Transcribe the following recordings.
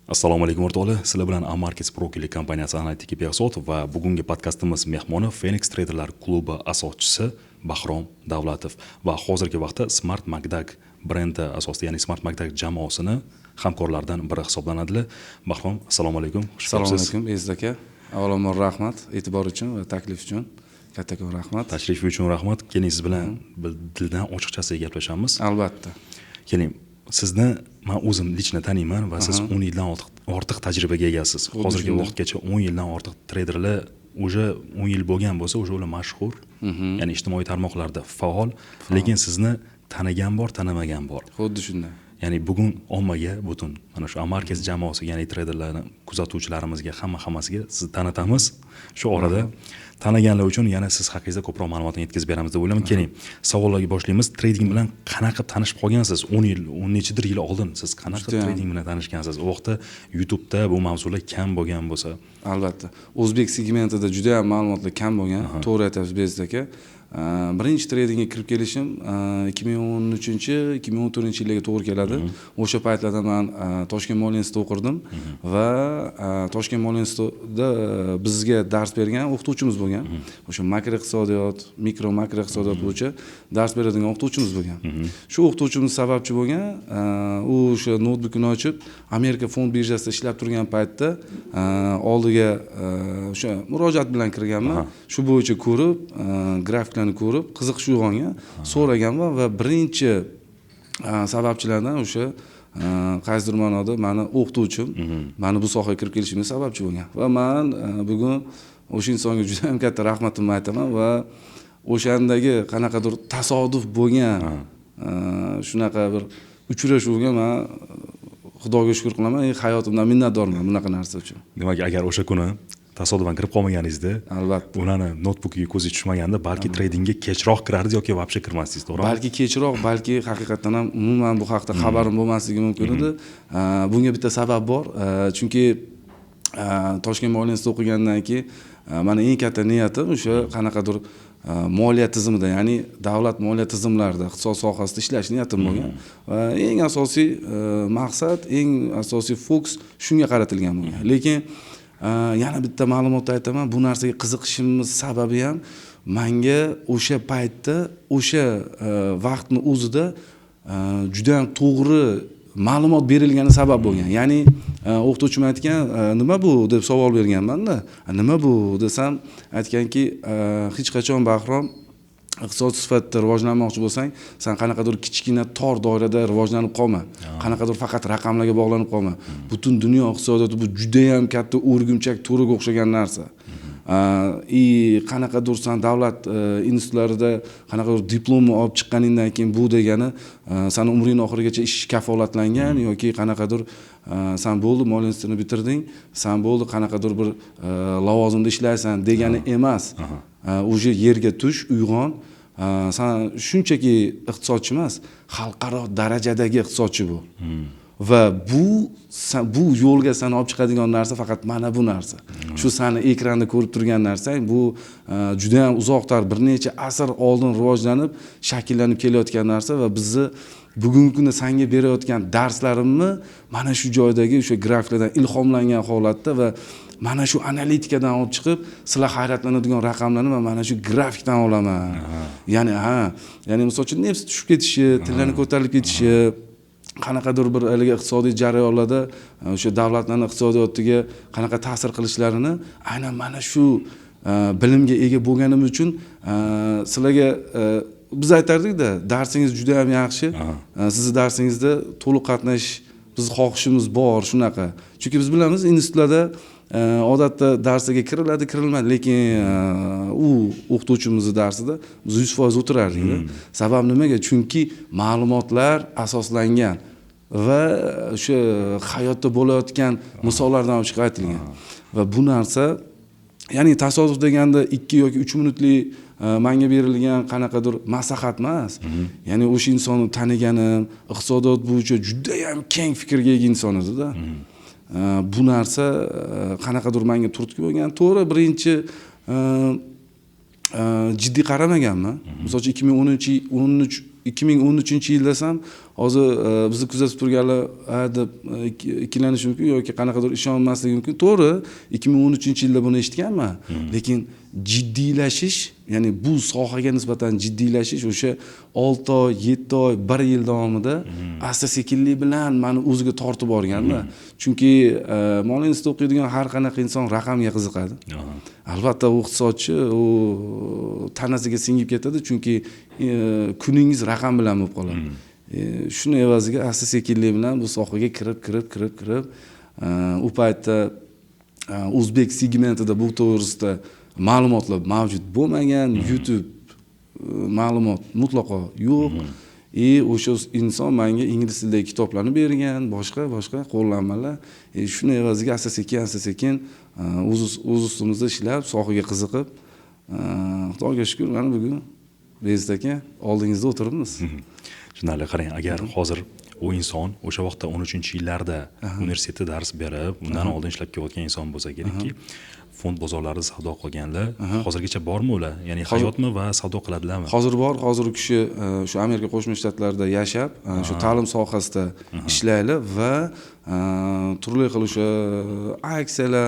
Assalomu alaykum, o'rtoqlar! Sizlar bilan Amarkets brokerlik kompaniyasi analitiki Behzod va bugungi podkastimiz mehmoni Fenix treyderlar klubi asoschisi Bahrom Davlatov va hozirgi vaqtda Smart Makdak brendi asosida, ya'ni Smart Makdak jamoasini hamkorlaridan biri hisoblanadilar. Bahrom, assalomu alaykum, xush Assalomu kelibsiz. alaykum, Behzod aka. Avvalambor, rahmat e'tibor uchun va taklif uchun kattakon rahmat. Tashrifi uchun rahmat. Keling, siz bilan bir dildan ochiqchasiga gaplashamiz. Albatta. Keling, sizni man o'zim лично taniyman va siz 10 yildan ortiq tajribaga egasiz. Hozirgi Shunday. vaqtgacha 10 yildan ortiq treyderlar, уже 10 yil bo'lgan bo'lsa, уже ular mashhur, ya'ni ijtimoiy tarmoqlarda faol, lekin sizni tanigan bor, tanimagan bor. Xuddi shunday. Ya'ni bugun ommaga, butun mana shu Amarkez jamoasiga, ya'ni treyderlarni kuzatuvchilarimizga, hammasiga sizni tanitamiz. Shu orada taniganlar uchun yana siz haqingizda ko'proq ma'lumotni yetkazib beramiz deb o'ylayman. Keling, savollarga boshlaymiz. Trading bilan qanaqa qilib tanishib qolgansiz? 10 yil, o'n nechidir yil oldin siz qanaqa qilib trading bilan tanishgansiz? U vaqtda YouTubeda bu mavzular kam bo'lgan bo'lsa. Albatta, o'zbek segmentida juda yam ma'lumotlar kam bo'lgan, to'g'ri aytyapsiz, Behzod aka. Birinchi tradingga kirib kelishim 2013, 2014 yillarga to'g'ri keladi. O'sha paytlarda man Toshkent moliya institutida o'qirdim va Toshkent moliya institutida bizga dars bergan o'qituvchimiz bo'lgan. O'sha makroiqtisodiyot, mikro, makro iqtisodiyot bo'yicha dars beradigan o'qituvchimiz bo'lgan. Shu o'qituvchimiz sababchi bo'lgan. U o'sha noutbukini ochib, Amerika fond birjasida ishlab turgan paytda oldiga o'sha murojaat bilan kirganman. Shu bo'yicha ko'rib, grafiklarni ko'rib, qiziqish uyg'ongan, so'raganman va birinchi sababchilardan o'sha qaysidir ma'noda mani o'qituvchim mani bu sohaga kirib kelishimga sababchi bo'lgan va man bugun o'sha insonga juda ham katta rahmatimni aytaman va o'shandagi qanaqadir tasodif bo'lgan shunaqa bir uchrashuvga man Xudoga shukur qilaman, hayotimdan minnatdorman bunaqa narsa uchun. Demak, agar o'sha kuni tasodifan kirib qolmaganingizda, ularni noutbukiga ko'zingiz tushmaganda, balki tradingga kechroq kirardingiz yoki вообще kirmasdingiz, to'g'rimi? Balki kechroq, balki haqiqatdan ham umuman bu haqda xabarim bo'lmasligi mumkin edi. Bunga bitta sabab bor, chunki Toshkent moliya institutida o'qigandan keyin mani eng katta niyatim o'sha qanaqadir moliya tizimida, ya'ni davlat moliya tizimlarida, iqtisod sohasida ishlash niyatim bo'lgan va eng asosiy maqsad, eng asosiy fokus shunga qaratilgan bo'lgan. Lekin yana bitta ma'lumotni aytaman, bu narsaga qiziqishimni sababi ham manga o'sha paytda, o'sha vaqtni o'zida judayam to'g'ri ma'lumot berilgani sabab bo'lgan. Ya'ni o'qituvchim aytgan, "Nima bu?" deb savol berganmanda. "Nima bu?" desam, aytganki, "Hech qachon, Bahrom, iqtisod sifatida rivojlanmoqchi bo'lsang, san qanaqadir kichkina tor doirada rivojlanib qolma, qanaqadir faqat raqamlarga bog'lanib qolma. Butun dunyo iqtisodiyoti bu judayam katta o'rgimchak to'riga o'xshagan narsa и qanaqadir san davlat institutlarida qanaqadir diplomni olib chiqqaningdan keyin bu degani sani umringni oxirigacha ish kafolatlangan yoki qanaqadir san bo'ldi, moliya institutini bitirding, san bo'ldi, qanaqadir bir lavozimda ishlaysan degani emas. Уже yerga tush, uyg'on, san shunchaki iqtisodchi emas, xalqaro darajadagi iqtisodchi bu va bu yo'lga sani olib chiqadigan narsa faqat mana bu narsa, shu sani ekranda ko'rib turgan narsang. Bu judayam uzoqtar, bir necha asr oldin rivojlanib, shakllanib kelayotgan narsa va bizni bugungi kunda sanga berayotgan darslarimni mana shu joydagi o'sha grafiklardan ilhomlangan holatda va mana shu analitikadan olib chiqib, sizlar hayratlanadigan raqamlarni man mana shu grafikdan olaman." Ya'ni ha, ya'ni misol uchun, neft tushib ketishi, tillani ko'tarilib ketishi, qanaqadir bir haligi iqtisodiy jarayonlarda o'sha davlatlarni iqtisodiyotiga qanaqa ta'sir qilishlarini aynan mana shu bilimga ega bo'lganim uchun sizlarga biz aytardikda, "Darsingiz juda yam yaxshi, sizni darsingizda to'liq qatnashish bizni xohishimiz bor" shunaqa. Chunki biz bilamiz, institutlarda odatda darsiga kiriladi, kirilmaydi, lekin u o'qituvchimizni darsida biz 100% o'tirardikda. Sabab nimaga? Chunki ma'lumotlar asoslangan va o'sha hayotda bo'layotgan misollardan olib chiqib aytilgan va bu narsa, ya'ni tasodif deganda 2 yoki 3 minutlik manga berilgan qanaqadir maslahat emas, ya'ni o'sha insonni taniganim, iqtisodiyot bo'yicha judayam keng fikrga ega inson edida. Bu narsa qanaqadir manga turtki bo'lgan. To'g'ri, birinchi jiddiy qaramaganman. Misol uchun, 2013, 2013-yil desam, Hozir bizni kuzatib turganlar deb ikkilanishi mumkin yoki qanaqadir ishonmasligi mumkin. To'g'ri, 2013-yilda buni eshitganman, lekin jiddiylashish, ya'ni bu sohaga nisbatan jiddiylashish o'sha 6 oy, 7 oy, 1 yil davomida asta sekinlik bilan mani o'ziga tortib borganda. Chunki moliya institutida o'qiydigan har qanaqa inson raqamga qiziqadi. Albatta u iqtisodchi, u tanasiga singib ketadi, chunki kuningiz raqam bilan bo'lib qoladi. Shuni evaziga asta sekinlik bilan bu sohaga kirib, kirib, kirib, kirib, u paytda o'zbek segmentida bu to'g'risida ma'lumotlar mavjud bo'lmagan, YouTube ma'lumot mutlaqo yo'q. И o'sha inson menga ingliz tilidagi kitoblarni bergan, boshqa boshqa qo'llanmalar. Shuni evaziga asta sekin, asta sekin o'z ustimizda ishlab, sohaga qiziqib, Xudoga shukur, mana bugun Bezit aka oldingizda o'tiribmiz. Tushunarli. Qarang, agar hozir u inson o'sha vaqtda 13-yillarda universitetda dars berib, undan oldin ishlab kelayotgan inson bo'lsa kerakki, fond bozorlarida savdo qilganlar hozirgacha bormi ular? Ya'ni hayotmi va savdo qiladilarmi? Hozir bor. Hozir u kishi shu Amerika Qo'shma Shtatlarida yashab, shu ta'lim sohasida ishlaydi va turli xil o'sha aksiyalar,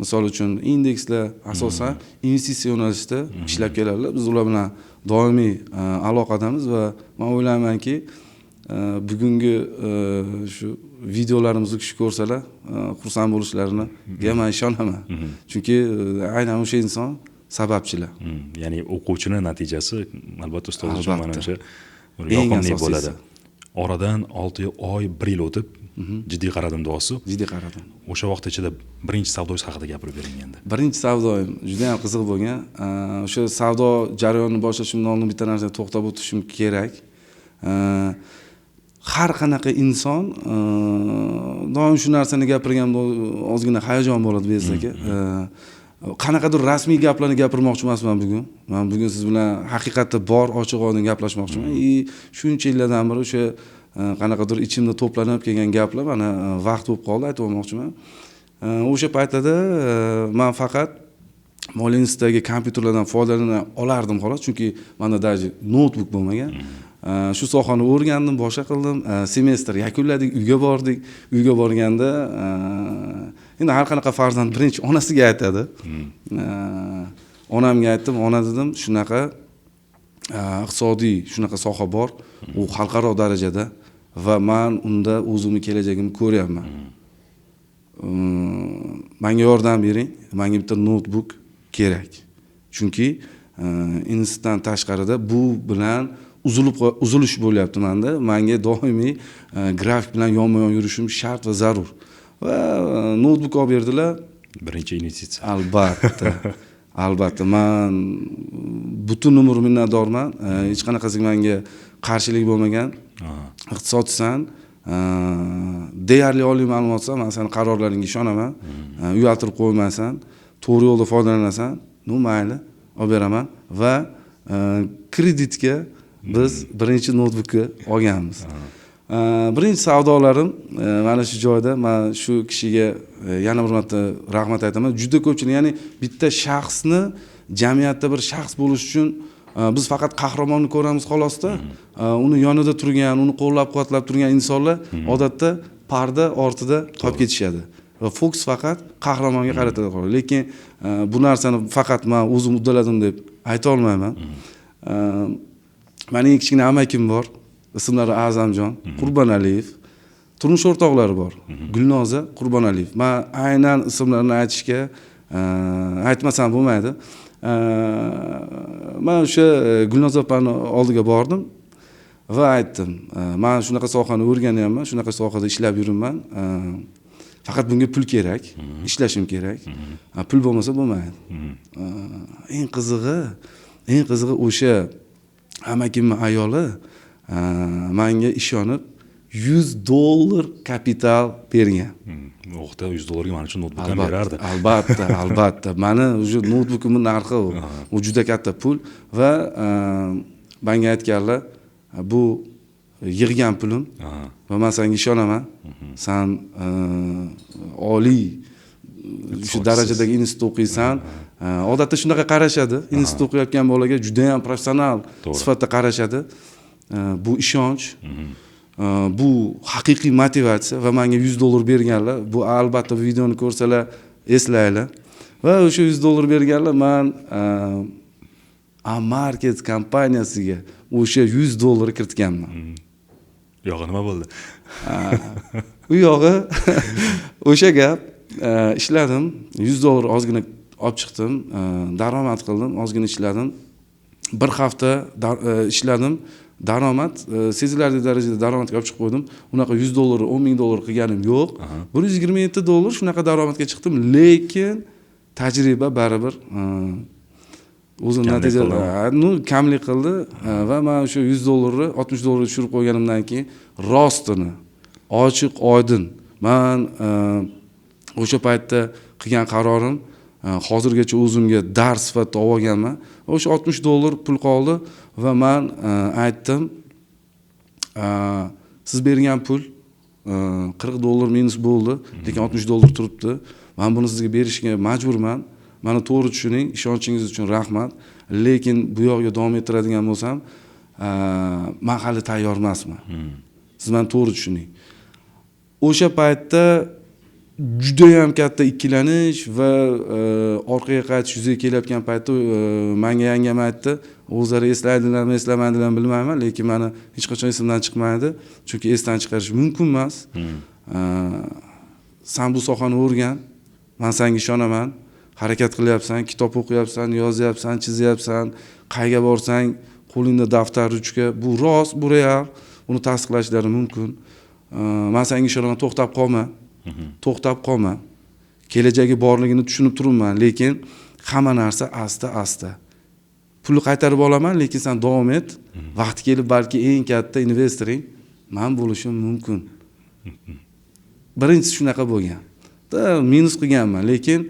misol uchun indekslar, asosan investitsiya yo'nalishida ishlab keladilar. Biz ular bilan doimiy aloqadamiz va man o'ylaymanki, bugungi shu videolarimizni kishi ko'rsalar, xursand bo'lishlariga man ishonaman. Chunki aynan o'sha inson sababchilar. Ya'ni o'quvchini natijasi albatta ustoz uchun manimcha Eng yoqimli asosiysi. bo'ladi. Oradan 6 oy, 1 yil o'tib jiddiy qaradim deyapsiz. Jiddiy qaradim. O'sha vaqt ichida birinchi savdoyingiz haqida gapirib bering endi. Birinchi savdoyim juda ham qiziq bo'lgan. O'sha savdo jarayonini boshlashimdan oldin bitta narsaga to'xtab o'tishim kerak. Har qanaqa inson doim shu narsani gapirganda ozgina hayajon bo'ladi, Bezit aka. Qanaqadir rasmiy gaplarni gapirmoqchi emasman bugun. Man bugun siz bilan haqiqatda bor, ochiq oydin gaplashmoqchiman. И shuncha yillardan beri o'sha qanaqadir ichimda to'planib kelgan gaplar mana vaqt bo'lib qoldi, aytib olmoqchiman. O'sha paytlarda man faqat moliya institutidagi kompyuterlardan foydalana olardim xolos, chunki manda даже noutbuk bo'lmagan. Shu sohani o'rgandim, boshqa qildim. Semestr yakunladik, uyga bordik. Uyga borganda endi har qanaqa farzand birinchi onasiga aytadi. Onamga aytdim, ona dedim, shunaqa iqtisodiy shunaqa soha bor, u xalqaro darajada va man unda o'zimni kelajagimni ko'ryapman. Manga yordam bering, manga bitta noutbuk kerak. Chunki institutdan tashqarida bu bilan uzilish bo'lyapti manda. Manga doimiy grafik bilan yonma-yon yurishim shart va zarur. Va noutbuk olib berdilar. Birinchi investitsiya. Albatta. Albatta, man butun umr minnatdorman. Hech qanaqasiga menga qarshilik bo'lmagan. Iqtisodchisan, deyarli oliy ma'lumotsan, man seni qarorlaringga ishonaman. Uyaltirib qo'ymaysan, to'g'ri yo'lda foydalanasan. Ну, mayli, olib beraman va kreditga biz birinchi noutbukni olganmiz. Birinchi savdolarim mana shu joyda man shu kishiga yana bir marta rahmat aytaman. Juda ko'pchilik, ya'ni bitta shaxsni jamiyatda bir shaxs bo'lish uchun biz faqat qahramonni ko'ramiz xolosda. Uni yonida turgan, uni qo'llab-quvvatlab turgan insonlar odatda parda ortida qolib ketishadi. Va fokus faqat qahramonga qaratiladi xolos. Lekin bu narsani faqat man o'zim uddaladim deb ayta olmayman. Mening kichkina amakim bor, ismlari A'zamjon Qurbonaliyev. Turmush o'rtoqlari bor, Gulnoza Qurbonaliyev. Man aynan ismlarini aytishga aytmasam bo'lmaydi. Man o'sha Gulnoza opani oldiga bordim va aytdim, man shunaqa sohani o'rganyapman, shunaqa sohada ishlab yuribman. Faqat bunga pul kerak, ishlashim kerak. Pul bo'lmasa bo'lmaydi. Eng qizig'i o'sha amakimni ayoli manga ishonib $100 kapital bergan. U vaqtda $100 ga mana shu noutbuk ham berardi. Albatta, albatta. Mani уже noutbukimni narxi u. U juda katta pul va menga aytganlar, bu yig'gan pulim va man senga ishonaman. San oliy shu darajadagi institutda o'qiysan. Odatda shunaqa qarashadi. Institutda o'qiyotgan bolaga juda ham professional sifatida qarashadi. Bu ishonch. Bu haqiqiy motivatsiya va menga $100 berganlar, bu albatta bu videoni ko'rsalar eslanglar. Va o'sha $100 berganlar, man Amarket kompaniyasiga o'sha $100 kiritganman. Yog'i nima bo'ldi? U yog'i o'sha gap, ishladim, $100 ozgina olib chiqdim, daromad qildim, ozgina ishladim. Bir hafta ishladim, daromad sezilarli darajada daromadga olib chiqib qo'ydim. Unaqa $100 $10,000 qilganim yo'q. $127 shunaqa daromadga chiqdim, lekin tajriba baribir o'zini natija, ну, kamlik qildi va man o'sha $100ni $60ga tushirib qo'yganimdan keyin rostini ochiq oydin man o'sha paytda qilgan qarorim hozirgacha o'zimga dars sifatida olib olganman. O'sha $60 pul qoldi va man aytdim, siz bergan pul $40 minus bo'ldi, lekin $60 turibdi. Man buni sizga berishga majburman. Mani to'g'ri tushuning, ishonchingiz uchun rahmat, lekin bu yoqga davom ettiradigan bo'lsam, man hali tayyor emasman. Siz mani to'g'ri tushuning. O'sha paytda judayam katta ikkilanish va orqaga qaytish yuzaga kelayotgan paytda manga yangam aytdi, o'zlari eslaydilarmi, eslamaydilarmi bilmayman, lekin mani hech qachon esimdan chiqmaydi, chunki esdan chiqarish mumkin emas. San bu sohani o'rgan, man senga ishonaman, harakat qilyapsan, kitob o'qiyapsan, yozyapsan, chizyapsan, qayerga borsang qo'lingda daftar, ruchka, bu rost, bu real, uni tasdiqlashlari mumkin. Man senga ishonaman, to'xtab qolma. To'xtab qolma. Kelajagi borligini tushunib turibman, lekin hamma narsa asta-asta. Pulni qaytarib olaman, lekin sen davom et. Vaqti kelib balki eng katta investoring man bo'lishim mumkin. Birinchisi shunaqa bo'lgan. Minus qilganman, lekin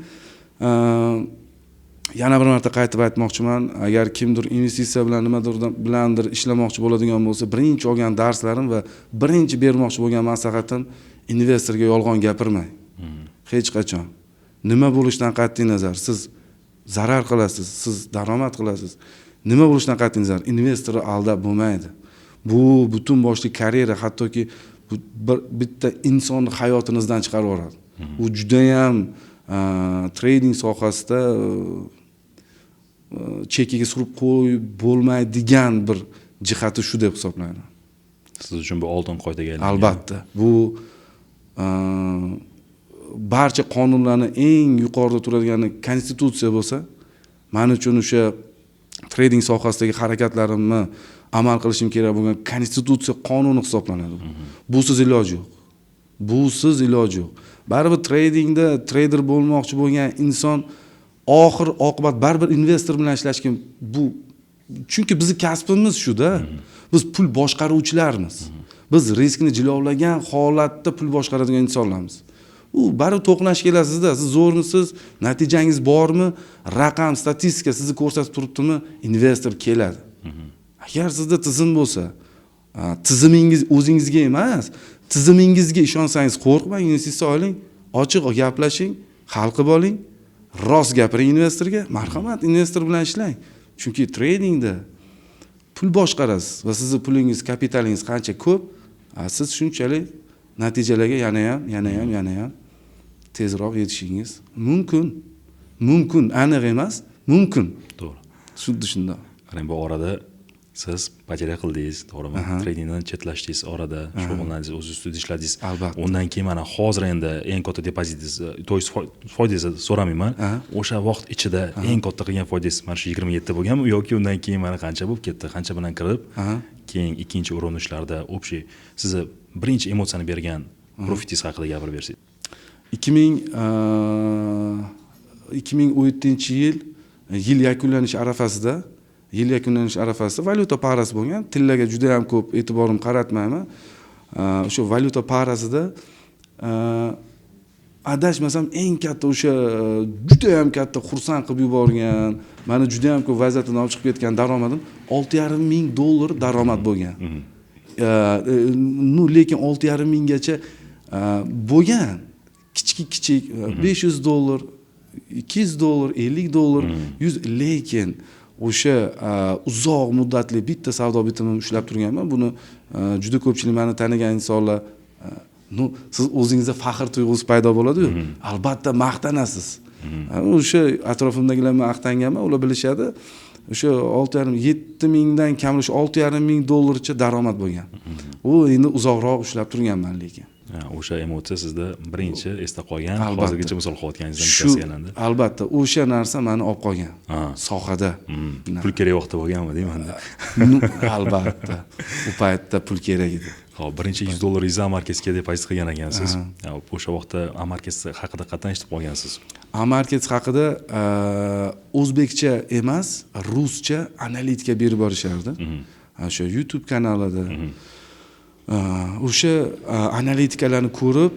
yana bir marta qaytib aytmoqchiman, agar kimdir investitsiya bilan nimadir bilandir ishlamoqchi bo'ladigan bo'lsa, birinchi olgan darslarim va birinchi bermoqchi bo'lgan maslahatim, investorga yolg'on gapirmang. Hech qachon. Nima bo'lishidan qat'iy nazar, siz zarar qilasiz, siz daromad qilasiz. Nima bo'lishidan qat'iy nazar, investorni aldab bo'lmaydi. Bu butun boshli karyera, hattoki bir bitta insonni hayotini izdan chiqarib yuboradi. U judayam trading sohasida chekiga surib qo'yib bo'lmaydigan bir jihati shu deb hisoblayman. Siz uchun bu oltin qoidaga aylangan. Albatta, bu barcha qonunlarni eng yuqorida turadigani konstitutsiya bo'lsa, men uchun o'sha trading sohasidagi harakatlarimni amal qilishim kerak bo'lgan konstitutsiya qonuni hisoblanadi. Busiz iloji yo'q. Busiz iloji yo'q. Baribir tradingda trader bo'lmoqchi bo'lgan inson oxir oqibat baribir investor bilan ishlashga, bu chunki bizning kasbimiz shu-da. Biz pul boshqaruvchilarmiz. Biz riskni jilovlagan holatda pul boshqaradigan insonlarmiz. U baribir to'qnash kelasizda, siz zo'rmisiz, natijangiz bormi, raqam, statistika sizni ko'rsatib turibdimi, investor keladi. Agar sizda tizim bo'lsa, tizimingiz o'zingizga emas, tizimingizga ishonsangiz qo'rqmang, investitsiya oling, ochiq gaplashing, hal qilib oling, rost gapiring investorga, marhamat, investor bilan ishlang. Chunki tradingda pul boshqarasiz va sizni pulingiz, kapitalingiz qancha ko'p, siz shunchalik natijalarga yana ham, yana ham, yana ham tezroq yetishingiz mumkin. Mumkin, aniq emas, mumkin. To'g'ri. Xuddi shundoq. Qarang, bu orada siz потеря qildingiz, to'g'rimi? Tradingdan chetlashdingiz, orada shug'ullandingiz, o'z ustida ishladingiz. Albatta. Undan keyin mana hozir endi eng katta depozitingiz, то есть foydangizni so'ramayman. O'sha vaqt ichida eng katta qilgan foydangiz mana shu 27 bo'lganmi yoki undan keyin mana qancha bo'lib ketdi, qancha bilan kirib, keyin ikkinchi urinishlarda общий sizni birinchi emotsiyani bergan profitingiz haqida gapirib bersangiz. 2017-yil, yil yakunlanishi arafasida, yil yakunlanishi arafasida valyuta parasi bo'lgan. Tillaga juda ham ko'p e'tiborim qaratmayman. O'sha valyuta parasida adashmasam eng katta o'sha juda ham katta xursand qilib yuborgan, mani juda ham ko'p vaziyatdan olib chiqib ketgan daromadim $6,500 daromad bo'lgan. Ну, lekin 6,5 minggacha bo'lgan kichik kichik $500, $200, $50, 100, lekin O'sha uzoq muddatli bitta savdo bitimimni ushlab turganman. Buni juda ko'pchilik mani tanigan insonlar, ну, siz o'zingizda faxr tuyg'usi paydo bo'ladiyu, albatta maqtanasiz. O'sha atrofimdagilar bilan maqtanganman, ular bilishadi. O'sha 6,5, 7 mingdan kam, o'sha 6,5 ming dollarcha daromad bo'lgan. U endi uzoqroq ushlab turganman lekin. O'sha emotsiya sizda birinchi esda qolgan, Albatta. hozirgacha misol qilayotganingizdan Shu bittasiga aylandi. Albatta, o'sha narsa mani olib qolgan sohada. Pul kerak vaqtda bo'lganmi deymanda. Ну, albatta, u paytda pul kerak edi. Ho'p, birinchi 100 dollaringizni Amarketsga depozit qilgan ekansiz. O'sha vaqtda Amarkets haqida qayerdan eshitib qolgansiz? Amarkets haqida o'zbekcha emas, ruscha analitika berib borishardi o'sha YouTube kanalida. O'sha analitikalarni ko'rib,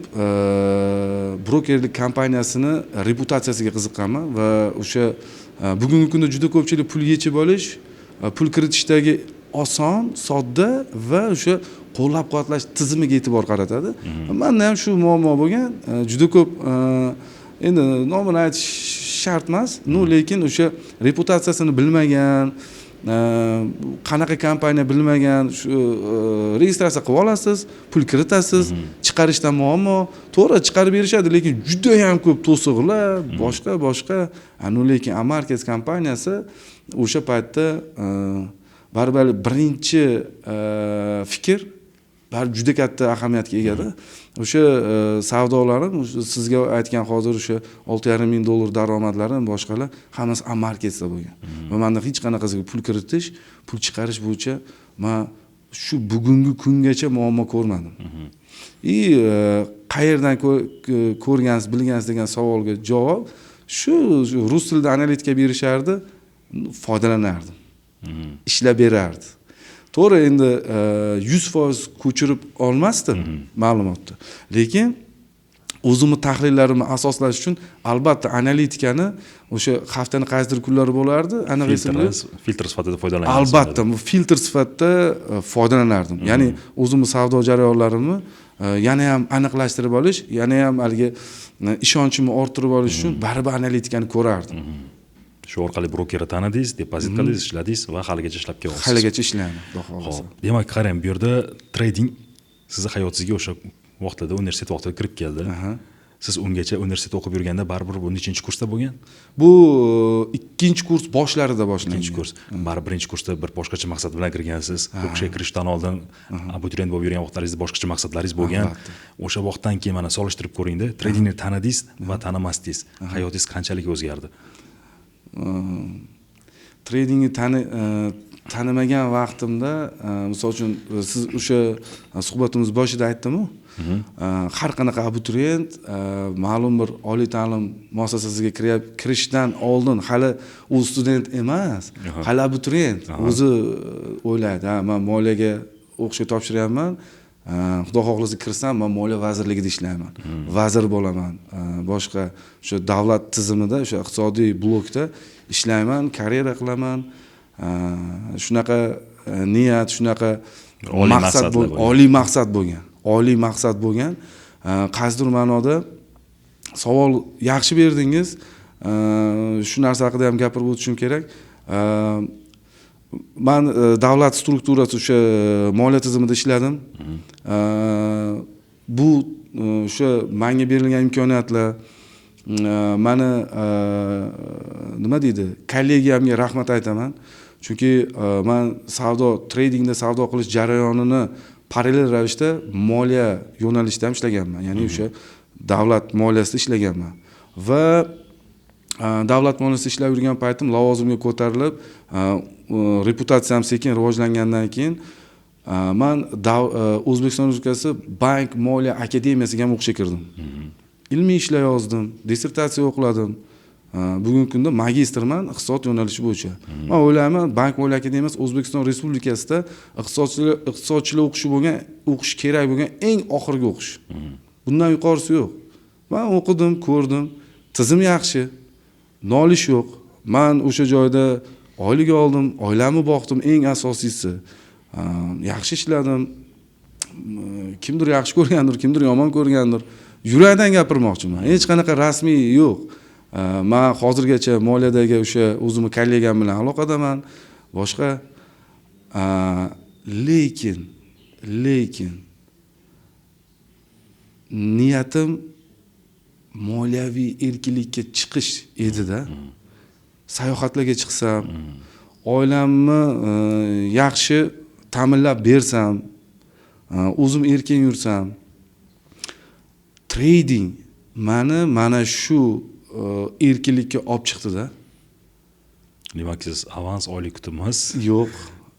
brokerlik kompaniyasini reputatsiyasiga qiziqqanman va o'sha bugungi kunda juda ko'pchilik pul yechib olish, pul kiritishdagi oson, sodda va o'sha qo'llab quvvatlash tizimiga e'tibor qaratadi. Manda ham shu muammo bo'lgan. Juda ko'p, endi nomini aytish shart emas, ну, lekin o'sha reputatsiyasini bilmagan, qanaqa kompaniya bilmagan, shu registratsiya qilib olasiz, pul kiritasiz, chiqarishda muammo. To'g'ri, chiqarib berishadi, lekin judayam ko'p to'siqlar, boshqa boshqa. Ну, lekin Amarkets kompaniyasi o'sha paytda baribir birinchi fikr baribir juda katta ahamiyatga egada. O'sha savdolarim, o'sha sizga aytgan hozir o'sha 6,5 ming dollar daromadlarim, boshqalar hammasi Amarketsda bo'lgan va manda hech qanaqasiga pul kiritish, pul chiqarish bo'yicha man shu bugungi kungacha muammo ko'rmadim. И qayerdan ko'rgansiz, bilgansiz degan savolga javob shu rus tilida analitika berishardi, foydalanardim, ishlab berardi. To'g'ri, endi 100% ko'chirib olmasdim ma'lumotni, lekin o'zimni tahlillarimni asoslash uchun albatta analitikani o'sha haftani qaysidir kunlari bo'lardi, aniq esimda yo'q. Filtr sifatida foydalangansiz. Albatta, bu filtr sifatida foydalanardim, ya'ni o'zimni savdo jarayonlarimni yana ham aniqlashtirib olish, yana ham haligi ishonchimni orttirib olish uchun baribir analitikani ko'rardim. Shu orqali brokerni tanidingiz, depozit qildingiz, ishladingiz va haligacha ishlab kelyapsiz. Haligacha ishlayman, xudo xohlasa. Ho'p, demak, qarang, bu yerda trading sizni hayotingizga o'sha vaqtlarda, universitet vaqtida kirib keldi. Siz ungacha universitetda o'qib yurganda baribir bu nechinchi kursda bo'lgan? Bu ikkinchi kurs boshlarida boshlangan. Ikkinchi kurs. Baribir birinchi kursda bir boshqacha maqsad bilan kirgansiz. O'qishga kirishdan oldin abituriyent bo'lib yurgan vaqtlaringizda boshqacha maqsadlaringiz bo'lgan. O'sha vaqtdan keyin mana solishtirib ko'ringda, tradingni tanidingiz va tanimasdingiz, hayotingiz qanchalik o'zgardi? Tradingni tanimagan vaqtimda, misol uchun, siz o'sha suhbatimiz boshida aytdimu, har qanaqa abituriyent ma'lum bir oliy ta'lim muassasasiga kirishdan oldin hali u student emas, hali abituriyent. O'zi o'ylaydi: ha, man moliyaga o'qishga topshiryapman, xudo xohlasa kirsam, man moliya vazirligida ishlayman, vazir bo'laman, boshqa o'sha davlat tizimida, o'sha iqtisodiy blokda ishlayman, karyera qilaman. Shunaqa niyat, shunaqa Oliy maqsad maqsadlar bo'lgan. Oliy maqsad bo'lgan, oliy maqsad bo'lgan. Qaysidir ma'noda savol yaxshi berdingiz. Shu narsa haqida ham gapirib o'tishim kerak. Man davlat strukturasi, o'sha moliya tizimida ishladim. Bu o'sha manga berilgan imkoniyatlar, mani nima deydi, kollegiyamga rahmat aytaman, chunki man savdo, tradingda savdo qilish jarayonini parallel ravishda moliya yo'nalishida ham ishlaganman, ya'ni o'sha davlat moliyasida ishlaganman va davlat moliyasida ishlab yurgan paytim lavozimga ko'tarilib, reputatsiyam sekin rivojlangandan keyin man O'zbekiston Respublikasi bank moliya akademiyasiga ham o'qishga kirdim, ilmiy ishlar yozdim, dissertatsiya o'qladim. Bugungi kunda magistrman iqtisod yo'nalishi bo'yicha. Man o'ylayman, bank moliya akademiyasi O'zbekiston Respublikasida iqtisodchilar o'qishi bo'lgan, o'qish kerak bo'lgan eng oxirgi o'qish, bundan yuqorisi yo'q. Man o'qidim, ko'rdim, tizim yaxshi, nolish yo'q. Man o'sha joyda oylik oldim, oilamni boqdim, eng asosiysi yaxshi ishladim. Kimdir yaxshi ko'rgandir, kimdir yomon ko'rgandir, yurakdan gapirmoqchiman, hech qanaqa rasmiy yo'q. Man hozirgacha moliyadagi o'sha o'zimni kollegam bilan aloqadaman, boshqa. Lekin niyatim moliyaviy erkinlikka chiqish edi-da. Sayohatlarga chiqsam, oilamni yaxshi ta'minlab bersam, o'zim erkin yursam, trading mani mana shu erkinlikka olib chiqdi-da. Demak, siz avans oylik kutibmiz. Yo'q.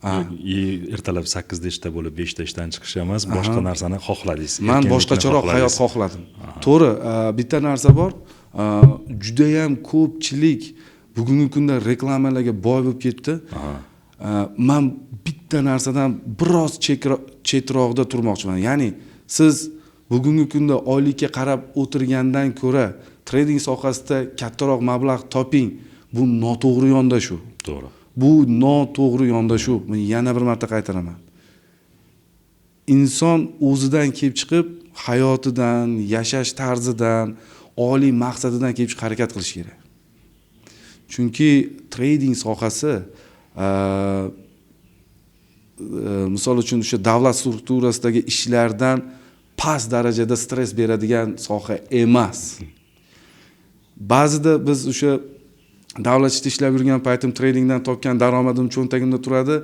И ertalab 8da ishda bo'lib, 5da ishdan chiqish emas, boshqa narsani xohladingiz. Man boshqacharoq hayot xohladim. To'g'ri, bitta narsa bor. Judayam ko'pchilik bugungi kunda reklamalarga boy bo'lib ketdi. Man bitta narsadan biroz chetroqda turmoqchiman. Ya'ni siz bugungi kunda oylikka qarab o'tirgandan ko'ra trading sohasida kattaroq mablag' toping. Bu noto'g'ri yondashuv. To'g'ri. Bu noto'g'ri yondashuv. Men yana bir marta qaytaraman. Inson o'zidan kelib chiqib, hayotidan, yashash tarzidan, oliy maqsadidan kelib chiqib harakat qilish kerak. Chunki trading sohasi misol uchun o'sha davlat strukturasidagi ishlardan past darajada stress beradigan soha emas. Ba'zida biz o'sha davlat ishida ishlab yurgan paytim tradingdan topgan daromadim cho'ntagimda turadi,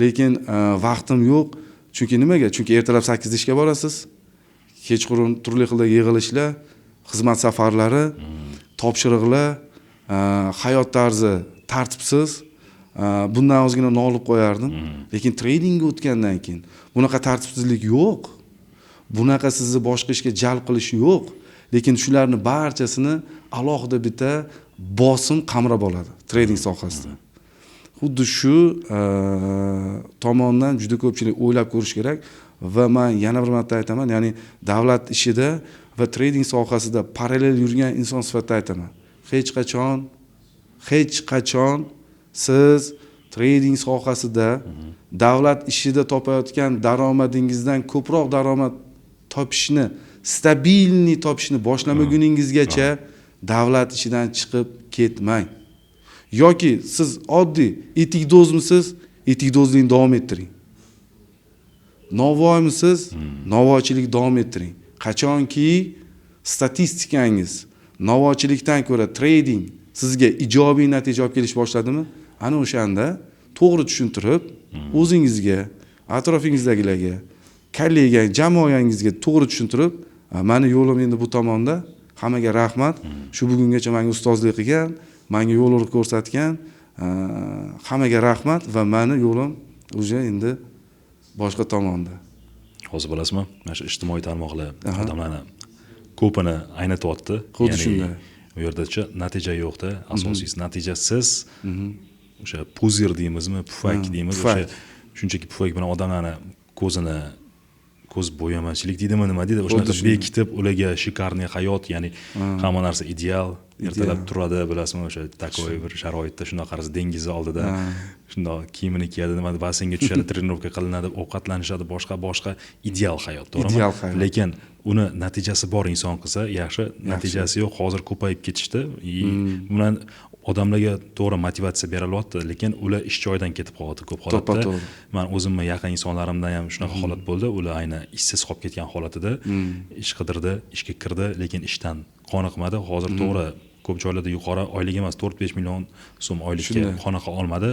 lekin vaqtim yo'q. Chunki nimaga? Chunki ertalab 8da ishga borasiz, kechqurun turli xildagi yig'ilishlar, xizmat safarlari, topshiriqlar, hayot tarzi tartibsiz. Bundan ozgina nolib qo'yardim. Lekin tradingga o'tgandan keyin bunaqa tartibsizlik yo'q. Bunaqa sizni boshqa ishga jalb qilish yo'q. Lekin shularni barchasini alohida bitta bosim qamrab oladi trading sohasida. Xuddi shu tomondan juda ko'pchilik o'ylab ko'rish kerak va men yana bir marta aytaman, ya'ni davlat ishida va trading sohasida parallel yurgan inson sifatida aytaman. Hech qachon siz trading sohasida davlat ishida topayotgan daromadingizdan ko'proq daromad topishni, stabilniy topishni boshlamaguningizgacha davlat ishidan chiqib ketmang. Yoki siz oddiy etikdozmisiz, etikdozlikni davom ettiring. Novvoymisiz, novvoychilik davom ettiring. Qachonki statistikangiz novvoychilikdan ko'ra trading sizga ijobiy natija olib kelish boshladimi, ana o'shanda to'g'ri tushuntirib, o'zingizga, atrofingizdagilarga, kollega, jamoangizga to'g'ri tushuntirib, mani yo'lim endi bu tomonda, hammaga rahmat, shu bugungacha menga ustozlik qilgan, menga yo'l ko'rsatgan, hammaga rahmat va mani yo'lim уже endi boshqa tomonda. Hozir bilasizmi, mana shu ijtimoiy tarmoqlar odamlarni ko'pini aynityapti. Xuddi shunday. U yerdachi natija yo'qda, asosiysi natijasiz o'sha puzir deymizmi, pufak deymiz, o'sha shunchaki pufak bilan odamlarni ko'zini ko'z bo'yamachilik deydimi, nima deydi, o'shanaqa bekitib ularga shikarniy hayot, ya'ni hamma narsa ideal, ertalab turadi, bilasizmi, o'sha takoy bir sharoitda shundoq qarasa dengiz oldida shundoq kiyimini kiyadi, nima basseynga tushadi, trenirovka qilinadi, ovqatlanishadi, boshqa ideal hayot, to'g'rimi? Ideal hayot. Lekin uni natijasi bor inson qilsa yaxshi, natijasi yo'q, hozir ko'payib ketishdi. Bilan odamlarga to'g'ri motivatsiya berilyapti, lekin ular ish joyidan ketib qolyapti ko'p holatda. Man o'zimni yaqin insonlarimdan ham shunaqa holat bo'ldi. Ular ayni ishsiz qolib ketgan holatida ish qidirdi, ishga kirdi, lekin ishdan qoniqmadi. Hozir to'g'ri ko'p joylarda yuqori oylik emas, 4-5 million so'm oylikka qoniqa olmadi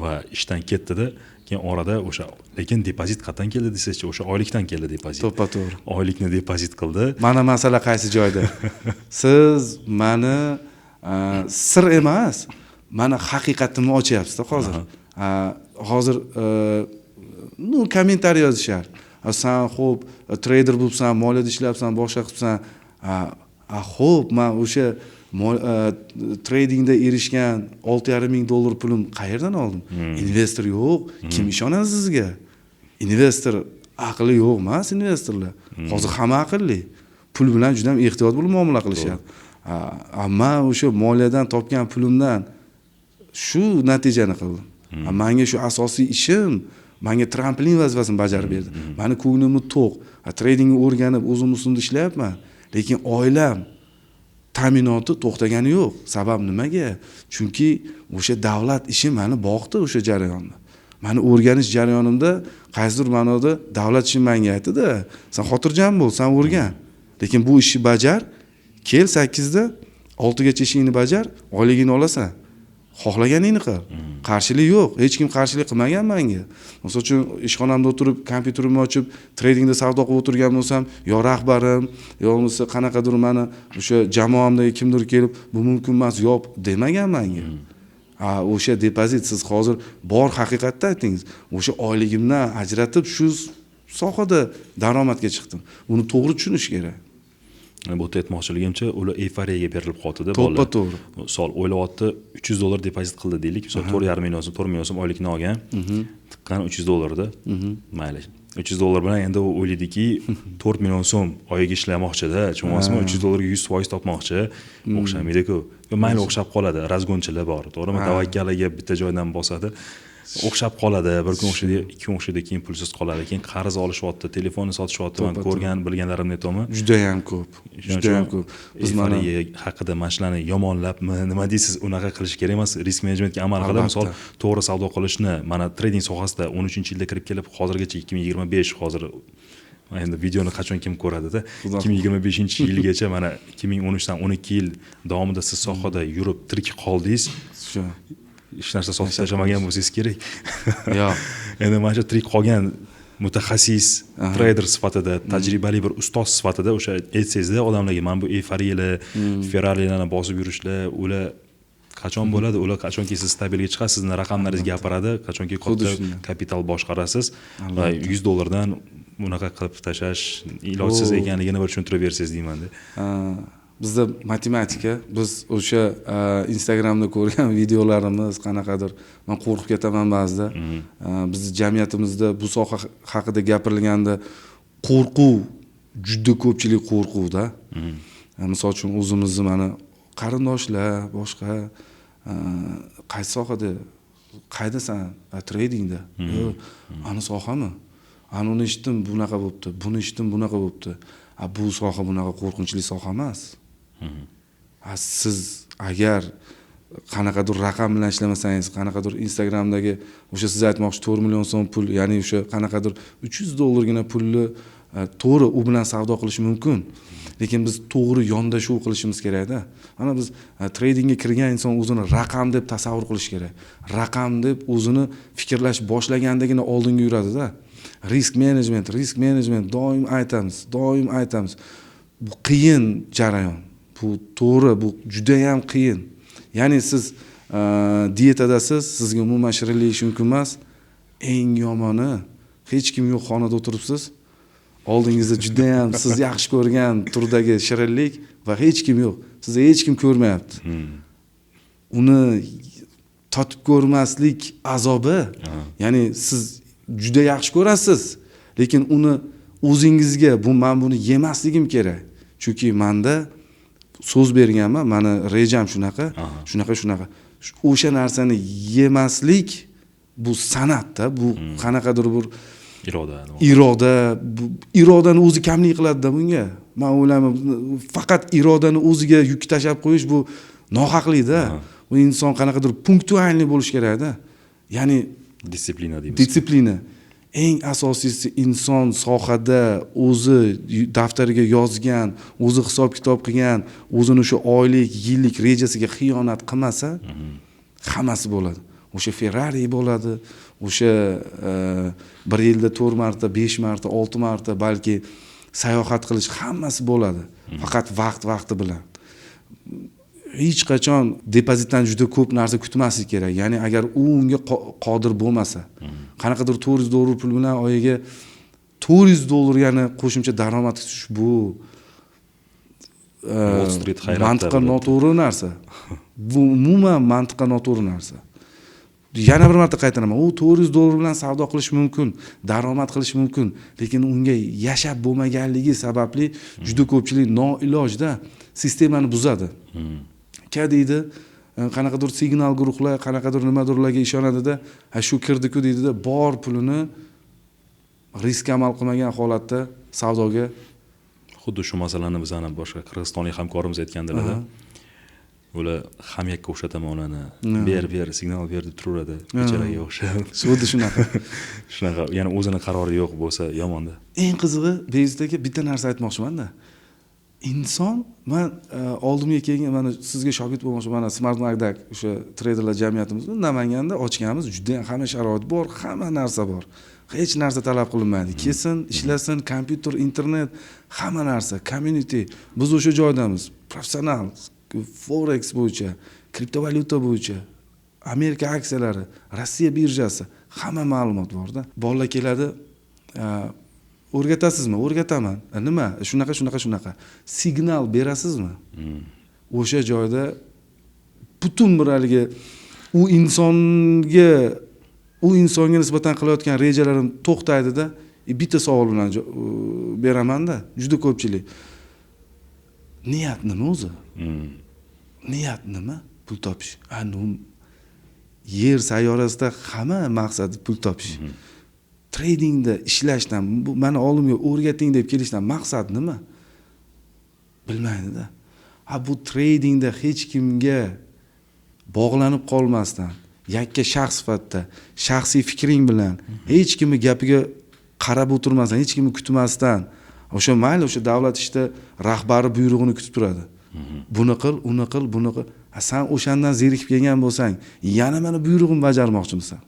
va ishdan ketdi-da. Keyin orada o'sha, lekin depozit qayerdan keldi desangchi, o'sha oylikdan keldi depozit. To'ppa-to'g'ri. Oylikni depozit qildi. Mana masala qaysi joyda? Siz mani sir emas, mana haqiqatimni ochyapsiz-da hozir. Hozir ну kommentariy yozishar. San xo'p, treyder bo'libsan, moliyada ishlabsan, boshqa qilibsan. Xo'p, men o'sha tradingda erishgan 6,5 ming dollar pulim qayerdan oldim? Investor yo'q, kim ishonadi sizga? Investor aqli yo'q emas investorlar. Hozir hamma aqlli. Pul bilan juda ham ehtiyot bo'lib muomala qilishadi. Men o'sha moliyadan topgan pulimdan shu natijani qildim. Menga shu asosiy ishim, menga trampolin vazifasini bajarib berdi. Meni ko'nglimni to'q. Tradingni o'rganib, o'zim ustimda ishlayapman, lekin oilam ta'minoti to'xtagani yo'q. Sabab nimaga? Chunki o'sha davlat ishi mani boqdi o'sha jarayonda. Mani o'rganish jarayonimda qaysidir ma'noda davlat ishi menga aytdi-da, sen xotirjam bo'l, sen o'rgan. Lekin bu ishni bajar, kel 8da 6gacha ishingni bajar, oyligingni olasan. Xohlaganingni qil. Qarshilik yo'q. Hech kim qarshilik qilmagan menga. Misol uchun ishxonamda o'tirib, kompyuterimni ochib, tradingda savdo qilib o'tirgan bo'lsam, yo rahbarim, yo bo'lmasa qanaqadir mani o'sha jamoamdagi kimdir kelib, bu mumkin emas, yop demagan menga. O'sha depozit siz hozir bor haqiqatda aytdingiz. O'sha oyligimdan ajratib shu sohada daromadga chiqdim. Uni to'g'ri tushunish kerak. Bu yerda aytmoqchiligimcha, ular eyforiyaga berilib qoldida. To'ppa to'g'ri. Misol o'ylayapti, $300 depozit qildi deylik. Misol 4,5 million so'm, 4 million so'm oylikni olgan. Tiqqan $300da. Mayli. $300 bilan endi u o'ylaydiki, 4 million so'm oyiga ishlamoqchida, tushunyapsizmi? $300 ga 100% topmoqchi. O'xshamaydi-ku. Mayli, o'xshab qoladi. Разгон chilar bor, to'g'rimi? Tavakkaliga bitta joydan bosadi. O'xshab qoladi, bir kun o'xshaydi, ikki kun o'xshaydi, keyin pulsiz qoladi, keyin qarz olishyapti, telefonni sotishyapti. Man ko'rgan, bilganlarimni aytyapman. Judayam ko'p. Judayam ko'p. Biz mana haqida mana shularni yomonlabmi, nima deysiz, unaqa qilish kerak emas. Risk menejmentga amal qilib, misol to'g'ri savdo qilishni, mana trading sohasida 13-yilda kirib kelib, hozirgacha 2025, hozir endi videoni qachon kim ko'radida, 2025-yilgacha, mana 2013 dan 12 yil davomida siz sohada yurib tirik qoldingiz. Shu. Hech narsa sotib tashlamagan bo'lsangiz kerak. Yo'q. Endi mana shu tirik qolgan mutaxassis treyder sifatida, tajribali bir ustoz sifatida o'sha aytsangizda odamlarga, mana bu eyforiyalar, Ferrarilarni bosib yurishlar, ular qachon bo'ladi? Ular qachonki siz stabilga chiqasiz, sizni raqamlaringiz gapiradi, qachonki katta kapital boshqarasiz va $100 dan bunaqa qilib tashlash ilojsiz ekanligini bir tushuntirib bersangiz deymanda. Bizda matematika, biz o'sha Instagramda ko'rgan videolarimiz qanaqadir, man qo'rqib ketaman ba'zida. Bizni jamiyatimizda bu soha haqida gapirilganda qo'rquv, juda ko'pchilik qo'rquvda. Misol uchun o'zimizni mana qarindoshlar, boshqa, qaysi sohada, qaydasan? Tradingda. Ani sohami? Ani uni eshitdim, bunaqa bo'libdi, buni eshitdim, bunaqa bo'libdi. A bu soha bunaqa qo'rqinchli soha emas. A siz agar qanaqadir raqam bilan ishlamasangiz, qanaqadir Instagramdagi o'sha siz aytmoqchi 4 million so'm pul, ya'ni o'sha qanaqadir $300gina pulni, to'g'ri, u bilan savdo qilish mumkin. Lekin biz to'g'ri yondashuv qilishimiz kerakda. Mana biz tradingga kirgan inson o'zini raqam deb tasavvur qilish kerak. Raqam deb o'zini fikrlash boshlagandagina oldinga yuradida. Risk management, risk management doim aytamiz, doim aytamiz. Bu qiyin jarayon. Bu to'g'ri, bu juda ham qiyin. Ya'ni siz dietadasiz, sizga umuman shirinlik yeyish mumkin emas. Eng yomoni, hech kim yo'q xonada o'tiribsiz. Oldingizda juda ham siz yaxshi ko'rgan turdagi shirinlik va hech kim yo'q. Sizni hech kim ko'rmayapti. Uni totib ko'rmaslik azobi, ya'ni siz juda yaxshi ko'rasiz, lekin uni o'zingizga bu men buni yemasligim kerak. Chunki menda so'z berganman, mani rejam shunaqa, shunaqa, shunaqa. O'sha narsani yemaslik bu san'atda, bu qanaqadir bir iroda. Iroda, bu irodani o'zi kamlik qiladida bunga. Man o'ylayman, faqat irodani o'ziga yuk tashlab qo'yish bu nohaqlikda. U inson qanaqadir пунктуальный bo'lishi kerakda. Ya'ni дисциплина deymiz. Дисциплина. Eng asosiysi, inson sohada o'zi daftariga yozgan, o'zi hisob kitob qilgan, o'zini o'sha oylik, yillik rejasiga xiyonat qilmasa, hammasi bo'ladi. O'sha Ferrari bo'ladi, o'sha bir yilda 4 marta, 5 marta, 6 marta balki sayohat qilish, hammasi bo'ladi. Faqat vaqt vaqti bilan. Hech qachon depozitdan juda ko'p narsa kutmaslik kerak. Ya'ni agar u unga qodir bo'lmasa, qanaqadir $400 pul bilan oyiga $400 yana qo'shimcha daromad kutish bu Wall Street hayratda mantiqqa bo'ladi. noto'g'ri narsa. Bu umuman mantiqqa noto'g'ri narsa. Yana bir marta qaytaraman, u $400 bilan savdo qilish mumkin, daromad qilish mumkin, lekin unga yashab bo'lmaganligi sababli juda ko'pchilik noilojda sistemani buzadi. Ka deydi, qanaqadir signal guruhlar, qanaqadir nimadirlarga ishonadida, ha shu kirdi-ku deydida, bor pulini riskka amal qilmagan holatda savdoga Xuddi shu masalani bizani boshqa qirg'izistonlik hamkorimiz aytgandilarda, ular xomyakka o'xshataman ularni, ber, ber, signal ber deb turaveradi, becharaga o'xshab. Xuddi shunaqa. Shunaqa, ya'ni o'zini qarori yo'q bo'lsa, yomonda. Eng qizig'i, Behzod aka, bitta narsa aytmoqchimanda. Inson, man oldimga kelgan, mana sizga shogird bo'lmoqchi, mana Smart Magdak, o'sha treyderlar jamiyatimiz Namanganda ochganmiz. Judayam hamma sharoit bor, hamma narsa bor, hech narsa talab qilinmaydi. Kelsin, ishlasin, kompyuter, internet, hamma narsa, community. Biz o'sha joydamiz, professional forex bo'yicha, kriptovalyuta bo'yicha, Amerika aksiyalari, Rossiya birjasi, hamma ma'lumot borda. Bolalar keladi, "O'rgatasizmi?" "O'rgataman." "Nima?" "Shunaqa, shunaqa, shunaqa." "Signal berasizmi?" O'sha joyda butun bir haligi u insonga nisbatan qilayotgan rejalarim to'xtaydida, и bitta savol bilan beramanda. Juda ko'pchilik: "Niyat nima o'zi? Niyat nima?" "Pul topish." A, ну, yer sayyorasida hamma maqsadi pul topish. Tradingda ishlashdan, bu mani oldimga o'rgating deb kelishdan maqsad nima? Bilmaydida. Ha, bu tradingda hech kimga bog'lanib qolmasdan, yakka shaxs sifatida, shaxsiy fikring bilan, hech kimni gapiga qarab o'tirmasdan, hech kimni kutmasdan, o'sha mayli, o'sha davlat ishda rahbari buyrug'ini kutib turadi, buni qil, uni qil, buni qil. A san o'shandan zerikib kelgan bo'lsang, yana mani buyrug'imni bajarmoqchimisan?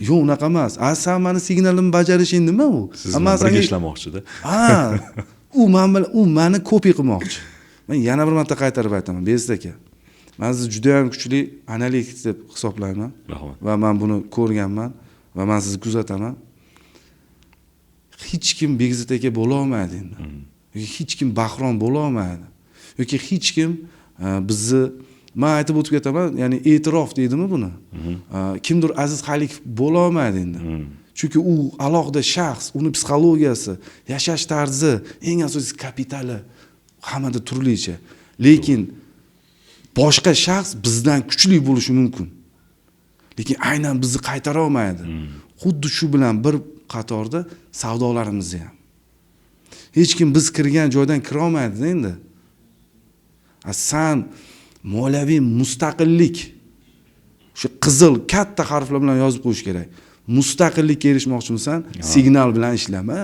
Yo'q, unaqa emas. A san mani signalimni bajarishing nima u? Siz A, bilan man birga ishlamoqchida. Ha, u man bilan, u mani копия qilmoqchi. Man yana bir marta qaytarib aytaman, Behzod aka, man sizni judayam kuchli analitik deb hisoblayman. Rahmat. Va man buni ko'rganman va man sizni kuzataman. Hech kim Bekzod aka bo'lolmaydi endi, yoki hech kim Bahrom bo'lolmaydi, yoki hech kim bizni, man aytib o'tib ketaman, ya'ni e'tirof deydimi buni, kimdir Aziz Xalikov bo'lolmaydi endi, chunki u alohida shaxs, uni psixologiyasi, yashash tarzi, eng asosiysi kapitali hammada turlicha. Lekin boshqa shaxs bizdan kuchli bo'lishi mumkin, lekin aynan bizni qaytara olmaydi. Xuddi shu bilan bir qatorda savdolarimizni ham hech kim biz kirgan joydan kirolmaydida endi. A san moliyaviy mustaqillik, shu qizil katta harflar bilan yozib qo'yish kerak, mustaqillikka erishmoqchimisan, signal bilan ishlama.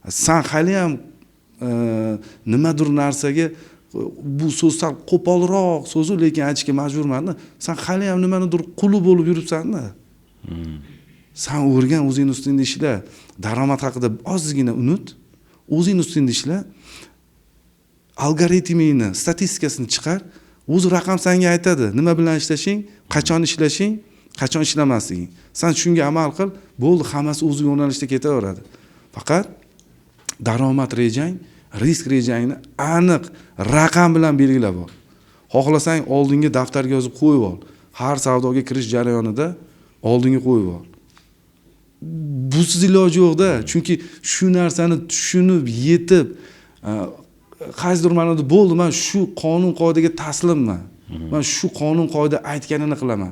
A san haliyam nimadir narsaga, bu so'z sal qo'polroq so'zu, lekin aytishga majburmanda, san haliyam nimanidir quli bo'lib yuribsanda. San o'rgan, o'zingni ustingda ishla, daromad haqida ozgina unut, o'zingni ustingda ishla, algoritmingni, statistikasini chiqar, o'zi raqam sanga aytadi nima bilan ishlashing, qachon ishlashing, qachon ishlamasliging. San shunga amal qil, bo'ldi, hammasi o'zi yo'nalishda ketaveradi. Faqat daromad rejang, risk rejangni aniq raqam bilan belgilab ol. Xohlasang, oldinga daftarga yozib qo'yib ol, har savdoga kirish jarayonida oldinga qo'yib ol. Busiz iloji yo'qda, chunki shu narsani tushunib yetib, qaysidir ma'noda bo'ldi, man shu qonun qoidaga taslimman, man shu qonun qoida aytganini qilaman,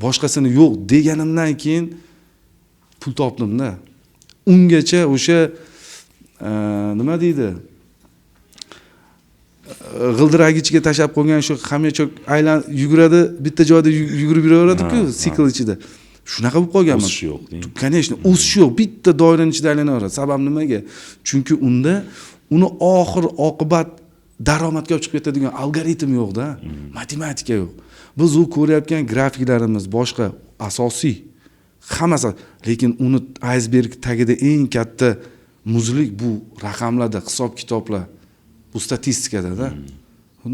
boshqasini yo'q deganimdan keyin pul topdimda. Ungacha o'sha nima deydi, g'ildiragi ichiga tashlab qo'ygan shu хомячок aylan yuguradi, bitta joyda yugurib yuraveradiku, sikl ichida shunaqa bo'lib qolganman. O'sish yo'q deng. Конечно, o'sish yo'q, bitta doirani ichida aylanaveradi. Sabab nimaga? Chunki unda uni oxir oqibat daromadga olib chiqib ketadigan algoritm yo'qda, matematika yo'q. Biz u ko'rayotgan grafiklarimiz boshqa, asosiy hammasi, lekin uni aysberg tagida eng katta muzlik bu raqamlarda, hisob kitoblar, bu statistikadada.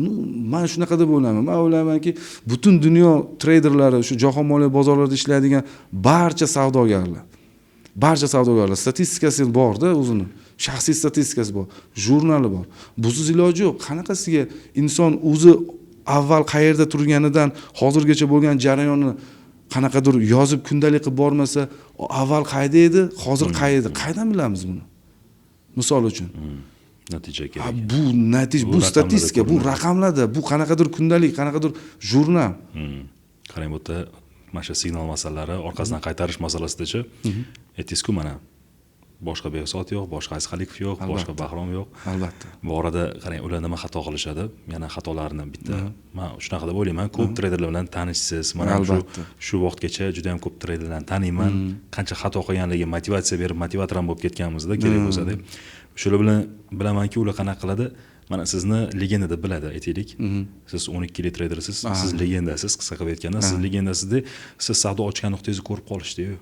Ну, man shunaqa deb o'ylayman. Man o'ylaymanki, butun dunyo treyderlari, shu jahon moliya bozorlarida ishlaydigan barcha savdogarlar statistikasi borda, o'zini shaxsiy statistikasi bor, jurnali bor. Busiz iloji yo'q. Qanaqasiga inson o'zi avval qayerda turganidan hozirgacha bo'lgan jarayonni qanaqadir yozib, kundalik qilib bormasa, avval qayerda edi, hozir qayerda, qayerdan bilamiz buni, misol uchun? Natija Ha, kerak. Bu natija, Bu bu raqamlarda statistika, bu ko'rinadi. raqamlarda, bu qanaqadir kundalik, qanaqadir jurnal. Qarang, bu yerda mana shu signal masalalari, orqasidan qaytarish masalasidachi, aytdingizku, mana Boshqa Behzod yo'q, boshqa Aziz Xaliqov yo'q, boshqa Bahrom yo'q. Albatta. Bu orada qarang, ular nima xato qilishadi, yana xatolarini bitta man shunaqa deb o'ylayman. Ko'p treyderlar bilan tanishsiz, mana shu vaqtgacha juda yam ko'p treyderlarni taniyman. Qancha xato qilganligi, motivatsiya berib, motivator ham bo'lib ketganmizda, kerak bo'lsa deb. Shular bilan bilamanki, ular qanaqa qiladi. Mana sizni legenda deb biladi, aytaylik. Siz 12 yillik treydersiz, siz legendasiz, qisqa qilib aytganda, siz legendasizda, siz savdo ochgan nuqtangizni ko'rib qolishdi-yu.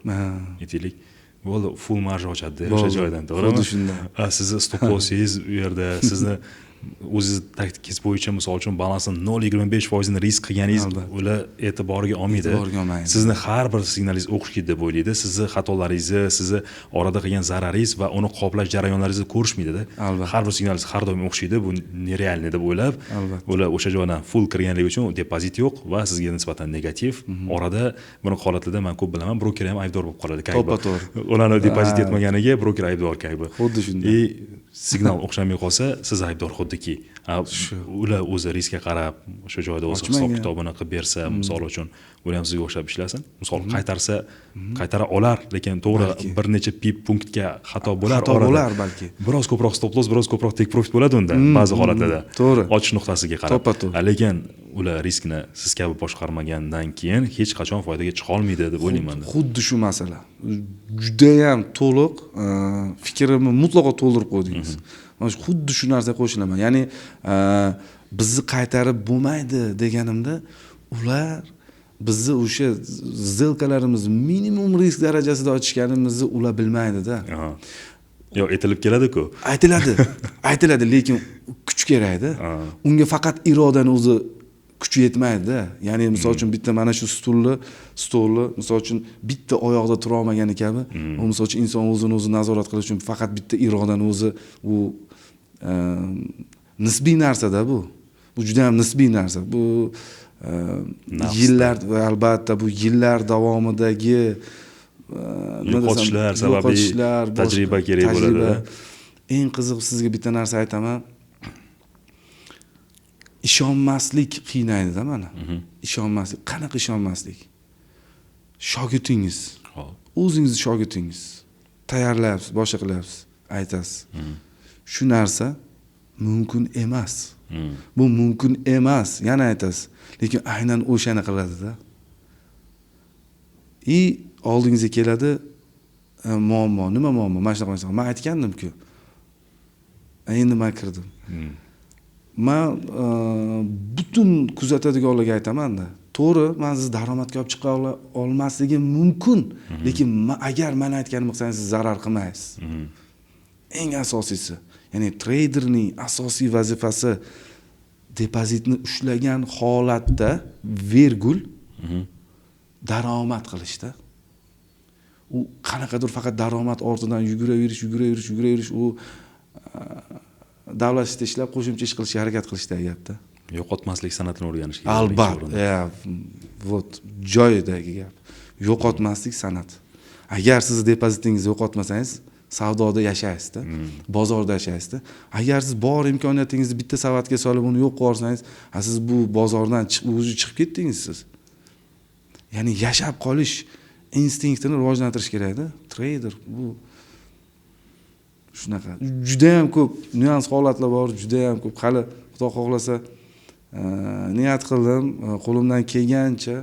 Aytaylik, bo'ldi, full marja ochadida o'sha joydan, to'g'rimi? Xuddi shunday. Sizni stop lossingiz u yerda, sizni o'zingiz taktikangiz bo'yicha, misol uchun, balansni 0,25%ni risk qilganingiz ular e'tiboriga olmaydi. E'tiborga olmaydi. Sizni har bir signalingiz o'qish deb o'ylaydi. Sizni xatolaringizni, sizni orada qilgan zararingiz va uni qoplash jarayonlaringizni ko'rishmaydida. Har bir signalingiz har doim o'xshaydi, bu нереальный deb o'ylab, ular o'sha joydan full kirganligi uchun depozit yo'q va sizga nisbatan negativ. Orada bunaqa holatlarda man ko'p bilaman, broker ham aybdor bo'lib qoladi. To'ppa-to'g'ri. Ularni depozit yetmaganiga broker aybdor как бы. Xuddi shunday. И signal o'xshamay qolsa, siz aybdor xuddiki. Ular o'zi riskka qarab o'sha joyda o'zi hisob kitobini qilib bersa, misol uchun, ular ham sizga o'xshab ishlasin. Misol, qaytarsa, qaytara olar, lekin to'g'ri, bir necha pip punktga xato bo'lar. Xato bo'lar balki. Biroz ko'proq stop loss, biroz ko'proq take profit bo'ladi unda ba'zi holatlarda. To'g'ri. Ochish nuqtasiga qarab. To'ppa-to'g'ri. Lekin ular riskni siz kabi boshqarmagandan keyin hech qachon foydaga chiqa olmaydi deb o'ylayman. Xuddi shu masala. Judayam to'liq fikrimni mutlaqo to'ldirib qo'ydingiz. Mana shu, xuddi shu narsaga qo'shilaman. Ya'ni bizni qaytarib bo'lmaydi deganimda, ular bizni o'sha сделка larimiz minimum risk darajasida ochganimizni ular bilmaydida. Yo'q, aytilib keladi-ku. Aytiladi, aytiladi, lekin kuch kerakda. Unga faqat irodani o'zi kuchi yetmaydida. Ya'ni, misol uchun, bitta mana shu stulni, misol uchun, bitta oyoqda turolmagani kabi, u, misol uchun, inson o'zini o'zi nazorat qilish uchun faqat bitta irodani o'zi, u nisbiy narsada bu. Bu juda ham nisbiy narsa bu. Yillar va albatta bu yillar davomidagi nima desam, yo'qotishlar sababli yo'qotishlar, tajriba kerak bo'ladi. Eng qiziq, sizga bitta narsa aytaman: ishonmaslik qiynaydida mana. Ishonmaslik. Qanaqa ishonmaslik? Shogirdingiz, o'zingizni shogirdingiz, tayyorlayapsiz, boshqa qilyapsiz, aytasiz, shu narsa mumkin emas, bu mumkin emas, yana aytasiz, lekin aynan o'shani qiladida. И oldingizga keladi, muammo. Nima muammo? Mana shunaqa, mana shunaqa, man aytgandimku. Endi man kirdim. Man butun kuzatadiganlarga aytamanda, to'g'ri, man sizni daromadga olib chiqa olmasligim mumkin, lekin agar man aytganimni qilsangiz, siz zarar qilmaysiz. Eng asosiysi, ya'ni treyderning asosiy vazifasi depozitni ushlagan holatda, vergul, daromad qilishda. U qanaqadir faqat daromad ortidan yuguraverish, yuguraverish, yuguraverish, u davlat ishida ishlab, qo'shimcha ish qilishga harakat qilishdagi gapda. Yo'qotmaslik san'atini o'rganish kerak. Albatta, вот joyidagi gap, yo'qotmaslik san'ati. Agar sizni depozitingizni yo'qotmasangiz, savdoda yashaysizda, bozorda yashaysizda. Agar siz bor imkoniyatingizni bitta savatga solib, uni yo'q qilib yuborsangiz, siz bu bozordan уже chiqib ketdingiz siz. Ya'ni yashab qolish instinktini rivojlantirish kerakda treyder. Bu shunaqa, judayam ko'p nyuans holatlar bor, judayam ko'p. Hali, xudo xohlasa, niyat qildim, qo'limdan kelgancha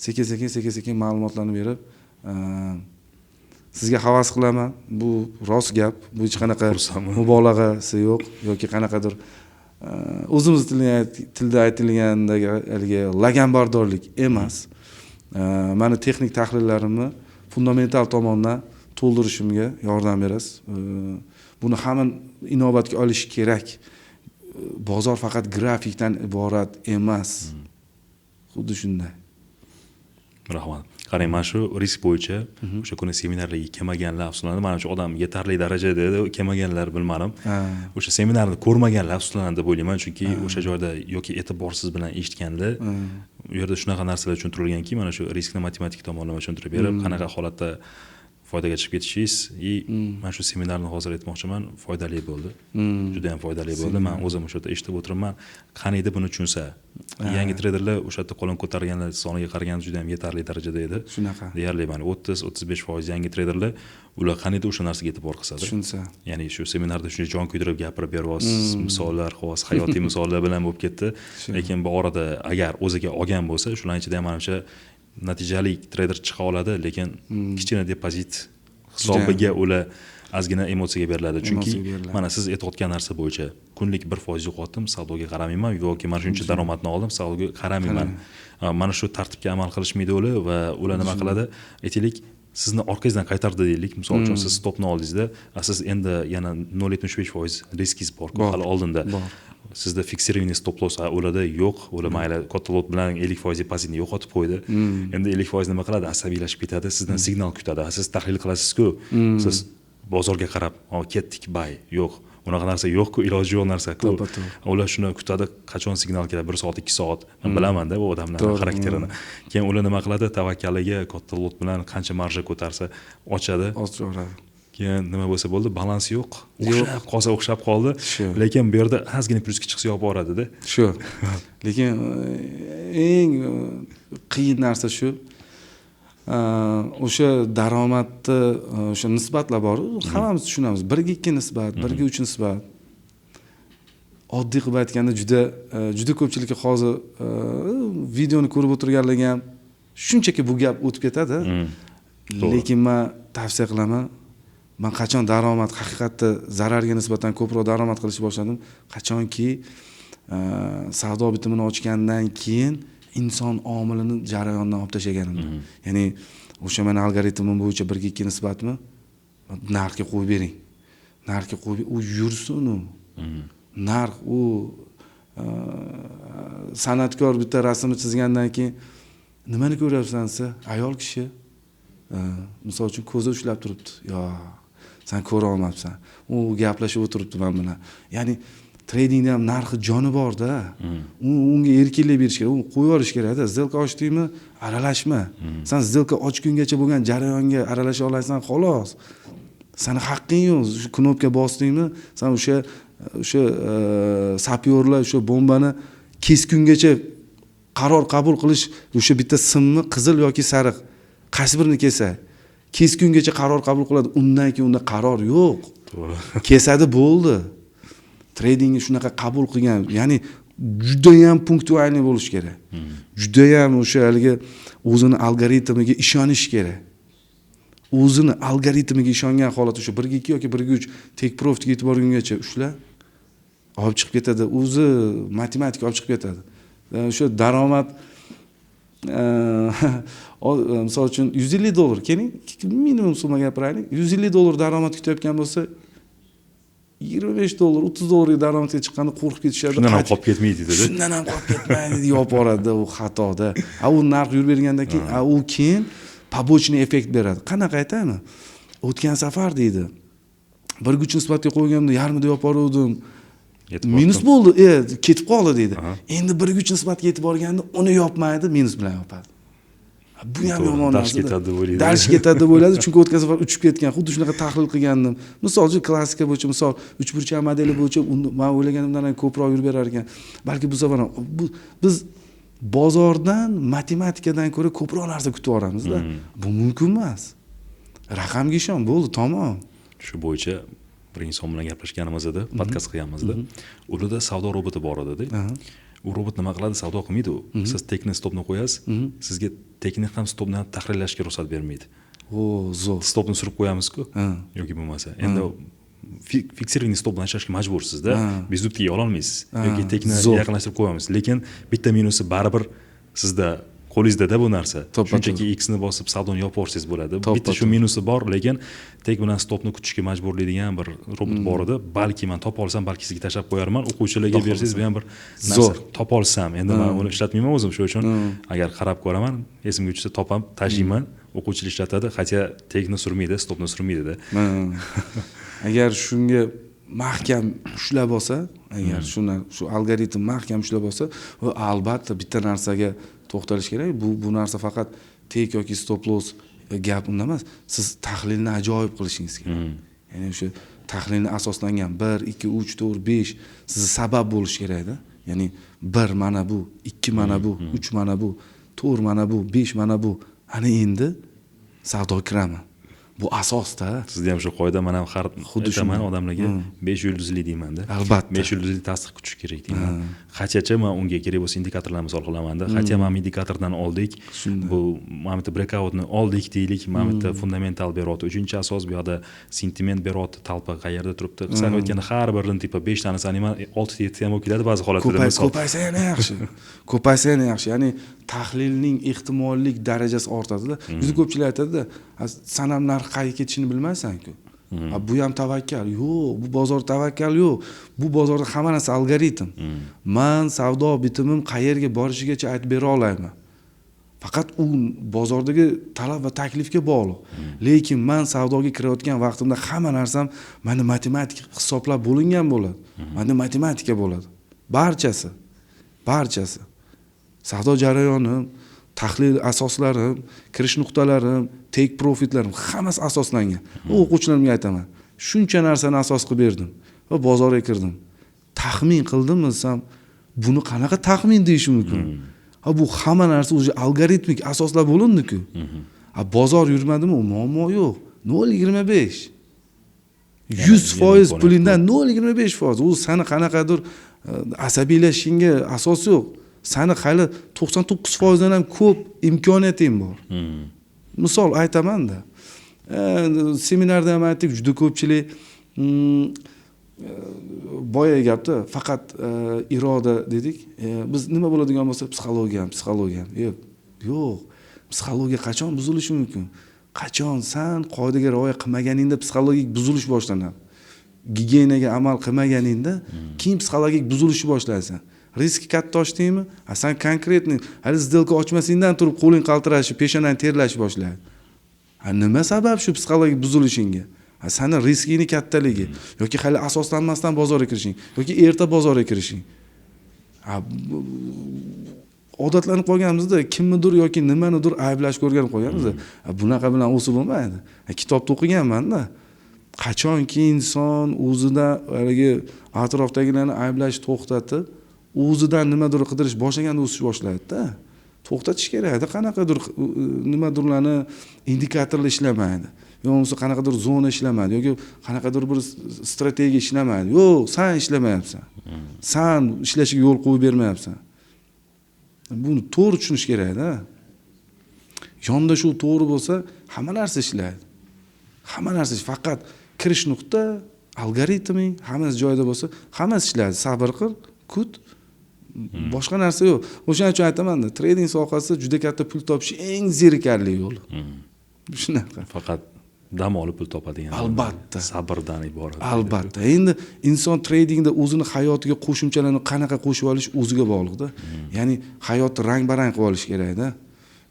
sekin sekin, sekin sekin ma'lumotlarni berib, sizga havas qilaman. Bu rost gap, bu hech qanaqa Xursandman. mubolag'asi yo'q yoki qanaqadir o'zimiz tilda aytilgandagi haligi laganbardorlik emas. Mani texnik tahlillarimni fundamental tomondan to'ldirishimga yordam berasiz. Buni hamma inobatga olish kerak, bozor faqat grafikdan iborat emas. Xuddi shunday. Rahmat. Qarang, mana shu risk bo'yicha o'sha kuni seminarlarga kelmaganlar afsuslanadi. Manimcha, odam yetarli darajada edi, kelmaganlar, bilmadim. O'sha seminarni ko'rmaganlar afsuslanadi deb o'ylayman, chunki o'sha joyda yoki e'tiborsiz bilan eshitganlar, u yerda shunaqa narsalar tushuntirilganki, mana shu riskni matematik tomonlama tushuntirib berib, qanaqa holatda foydaga chiqib ketishingiz. И mana shu seminarni hozir aytmoqchiman, foydali bo'ldi, juda yam foydali bo'ldi. Man o'zim o'sha yerda eshitib o'tiribman, qaniydi buni tushunsa. Yangi treyderlar o'sha yerda qo'lini ko'targanlar soniga qaraganda juda ham yetarli darajada edi. Shunaqa. Deyarli mana 30-35% yangi treyderlar, ular qandaydir o'sha narsaga e'tibor qilsada. Tushunsa. Ya'ni shu seminarda shuncha jon kuydirib gapirib beryapsiz, misollar, xos hayotiy misollar bilan bo'lib ketdi. Lekin bu orada agar o'ziga olgan bo'lsa, shularning ichida ham manimcha natijali treyder chiqa oladi, lekin kichkina depozit hisobiga ular ozgina emotsiyaga beriladi. Chunki mana siz aytayotgan narsa bo'yicha kunlik 1% yo'qotdim, savdoga qaramayman yoki mana shuncha daromadni oldim, savdoga qaramayman. Mana shu tartibga amal qilishmaydi ular va ular nima qiladi? Aytaylik, sizni orqangizdan qaytardi deylik. Misol uchun, siz stopni oldingizda, siz endi yana 0,75% riskingiz bor-ku hali oldinda. Sizda фиксированный stop loss, ularda yo'q. Ular mayli katta lot bilan 50% depozitni yo'qotib qo'ydi. Endi 50% nima qiladi? Asabiylashib ketadi, sizdan signal kutadi. Siz tahlil qilasiz-ku. Siz bozorga qarab, ketdik buy. Yo'q. Unaqa narsa yo'q-ku, iloji yo'q narsa-ku. Ular shuni kutadi, qachon signal keladi, 1 soat, 2 soat. Men bilaman-da bu odamlarning xarakterini. Keyin ular nima qiladi? Tavakkaliga katta lot bilan qancha marja ko'tarsa ochadi. Ochib. Keyin nima bo'lsa bo'ldi, balans yo'q. O'xshab qolsa o'xshab qoldi. Lekin bu yerda ozgina plyusga chiqsa yopib yuboradi-da. Shu. Lekin eng qiyin narsa shu. O'sha daromadni o'sha nisbatlar bor, hammamiz tushunamiz. 1ga 2 nisbat, 1ga 3 nisbat. Oddiy qilib aytganda juda juda ko'pchilikka hozir videoni ko'rib o'tirganlarga ham shunchaki bu gap o'tib ketadi. Lekin men tavsiya qilaman, man qachon daromad haqiqatda zararga nisbatan ko'proq daromad qilishni boshladim, qachonki savdo bitimini ochgandan keyin inson omilini jarayondan olib tashlaganimda. Ya'ni o'sha mani algoritmim bo'yicha 1ga 2 nisbatmi narxga qo'yib bering. Narxga qo'yib u yursin u. Narx u san'atkor bitta rasmni chizgandan keyin nimani ko'ryapsan desa, ayol kishi misol uchun ko'zi ushlab turibdi. Yo, sen ko'ra olmabsan. U gaplashib o'tiribdi men bilan. Ya'ni tradingda ham narxi joni bor-da. Unga erkinlik berish kerak, uni qo'yib yuborish kerak-da. Сделка ochdingmi, aralashma. Sen сделка ochgungacha bo'lgan jarayonga aralasha olasan, xolos. Sani haqqing yo'q. Shu knopka bosdingmi, sen o'sha sapyorlar o'sha bombani kesgungacha qaror qabul qilish, o'sha bitta simni qizil yoki sariq qaysi birini kelsa, kesgungacha qaror qabul qiladi. Undan keyin unda qaror yo'q. To'g'ri. Kesadi, bo'ldi. Tradingni shunaqa qabul qilgan, ya'ni juda ham пунктуальный bo'lish kerak. Juda ham o'sha haligi o'zini algoritmiga ishonish kerak. O'zini algoritmiga ishongan holat o'sha 1ga 2 yoki 1ga 3 take profitga yetib borgungacha ushla olib chiqib ketadi. O'zi matematika olib chiqib ketadi. O'sha daromad misol uchun $150, keling minimum summa gapiraylik. $150 daromad kutayotgan bo'lsa, $25, $30 daromadga chiqqanda qo'rqib ketishadi. Shundan ham qolib ketmaydi dedi. Shundan ham qolib ketmaydi deb yopib yuboradi, u xatoda. U narx yurib bergandan keyin, u keyin побочный effekt beradi. Qanaqa aytaymi? O'tgan safar deydi. 1ga 3 nisbatga qo'yganimda yarmida yopib yubordim. Minus bo'ldi, ketib qoldi deydi. Endi 1ga 3 nisbatga yetib borganda uni yopmaydi, minus bilan yopadi. Bu ham yomon narsa. Dash ketadi deb o'ylaydi. Dash ketadi deb o'yladi, chunki o'tgan safar uchib ketgan. Xuddi shunaqa tahlil qilgandim. Misol uchun klassika bo'yicha, misol uchburchak modeli bo'yicha men o'ylaganimdan ham ko'proq yurib berar ekan. Balki bu safar ham biz bozordan matematikadan ko'ra ko'proq narsa kutib olamizda. Bu mumkin emas. Raqamga ishon, bo'ldi, tamom. Shu bo'yicha bir inson bilan gaplashganimizda, podkast qilganimizda, ularda savdo roboti bor edi-da. U robot nima qiladi? Savdo qilmaydi u. Siz tekni stopni qo'yasiz, sizga tekni ham stopni ham tahrirlashga ruxsat bermaydi. O, zo'r. Stopni surib qo'yamiz-ku, yoki bo'lmasa. Endi фиксированный stop bilan ishlashga majbursizda. Безубыток ga ololmaysiz. Yoki tekni yaqinlashtirib qo'yamiz. Lekin bitta minusi baribir sizda qo'lingizda-da bu narsa. Shunchaki X ni bosib savdoni yopib yuborsangiz bo'ladi. Bitta shu minusi bor, lekin tek bilan stopni kutishga majburlaydigan bir robot bor edi. Balki men topa olsam, balki sizga tashlab qo'yarman. O'quvchilarga bersangiz, bu ham bir narsa. Topa olsam, endi men uni ishlatmayman o'zim, shu uchun agar qarab ko'raman, esimga tushsa topam, tashlayman. O'quvchilar ishlatadi, хотя tekni surmaydi, stopni surmaydi-da. Agar shunga mahkam ushlab olsa, agar shuni shu algoritm mahkam ushlab olsa, va albatta bitta narsaga to'xtalish kerak. Bu narsa faqat tek yoki stop loss gap unda emas. Siz tahlilni ajoyib qilishingiz kerak. Ya'ni o'sha tahlilni asoslangan 1, 2, 3, 4, 5 sizni sabab bo'lishi kerakda. Ya'ni 1 mana bu, 2 mana bu, 3 mana bu, 4 mana bu, 5 mana bu. Ana endi savdo kiraman. Bu asosda. Sizda ham shu qoida, man ham har xuddi aytaman odamlarga 5 yulduzli deymanda. Albatta. 5 yulduzli tasdiq kutish kerak deyman. Qachoncha man unga kerak bo'lsa indikatorlarni misol qilamanda. Qachon mana indikatordan oldik, bu mana bitta breakoutni oldik deylik, mana bitta fundamental beryapti, 3-chi asos bu yoqda sentiment beryapti, talpa qayerda turibdi. Qisqacha aytganda har birini типа 5 tani sanayman, 6 7 ham bo'lib ketadi ba'zi holatlarda. Ko'paysa yana yaxshi. Ko'paysa yana yaxshi. Ya'ni tahlilning ehtimollik darajasi ortadi-da. Juda ko'pchilik aytadi-da, san ham narx qayerga ketishini bilmaysan-ku. Bu ham tavakkal. Yo'q, bu bozor tavakkal yo'q. Bu bozorda hamma narsa algoritm. Man savdo bitimim qayerga borishigacha aytib bera olaman. Faqat u bozordagi talab va taklifga bog'liq. Lekin man savdoga kirayotgan vaqtimda hamma narsam meni matematik hisoblab bo'lingan bo'ladi. Menda matematika bo'ladi. Barchasi. Barchasi. Savdo jarayonim, tahlil asoslarim, kirish nuqtalarim, take profitlarim hammasi asoslangan. O'quvchilarimga aytaman. Shuncha narsani asos qilib berdim va bozorga kirdim. Taxmin qildim desam, buni qanaqa taxmin deyish mumkin? Ha, bu hamma narsa o'zi algoritmik asoslar bo'lindi-ku. Ha, bozor yurmadimi? U muammo yo'q. 0.25. 100% pulingdan 0.25%. U seni qanaqadir asabiylashishingga asos yo'q. Sani hali 99% dan ham ko'p imkoniyating bor. Misol aytaman-da. Seminarda ham aytdik, juda ko'pchilik boya gapda faqat iroda dedik. Biz nima bo'ladigan bo'lsa psixologiya ham, psixologiya ham. Yo'q. Psixologiya qachon buzilishi mumkin? Qachon san qoidaga rioya qilmaganingda psixologik buzilish boshlanadi. Gigiyenaga amal qilmaganingda keyin psixologik buzilishni boshlaysan. Risk katta ochdingmi? Ha, san konkretniy hali сделка ochmasingdan turib qo'ling qaltirashi, peshonang terlashi boshlaydi. Ha, nima sabab shu psixologik buzilishingga? Ha, sani riskingni kattaligi yoki hali asoslanmasdan bozorga kirishing yoki erta bozorga kirishing. Ha, odatlanib qolganmizda, kimnidir yoki nimanidir ayblashga o'rganib qolganmiz. Bunaqa bilan o'sib bo'lmaydi. Kitobda o'qiganman-da. Qachonki inson o'zida haligi atrofdagilarni ayblash to'xtatib, o'zidan nimadir qidirish boshlaganda o'sish boshlaydi-da. To'xtatish kerakda, qanaqadir nimadirlarni indikatorlar ishlamaydi. Yo bo'lmasa qanaqadir zona ishlamaydi yoki qanaqadir bir strategiya ishlamaydi. Yo'q, san ishlamayapsan. San ishlashiga yo'l qo'yib bermayapsan. Buni to'g'ri tushunish kerakda. Yondashuv to'g'ri bo'lsa, hamma narsa ishlaydi. Hamma narsa faqat kirish nuqta, algoritming hammasi joyida bo'lsa, hammasi ishlaydi. Sabr qil, kut. Boshqa narsa yo'q. O'shaning uchun aytaman-da, trading sohasi juda katta pul topish eng zerikarli yo'li. Shunaqa. Faqat dam olib pul topadigan. Albatta. Sabrdan iborat. Albatta. Endi inson tradingda o'zini hayotiga qo'shimchalarni qanaqa qo'shib olish o'ziga bog'liqda. Ya'ni hayotni rang-barang qilib olish kerakda.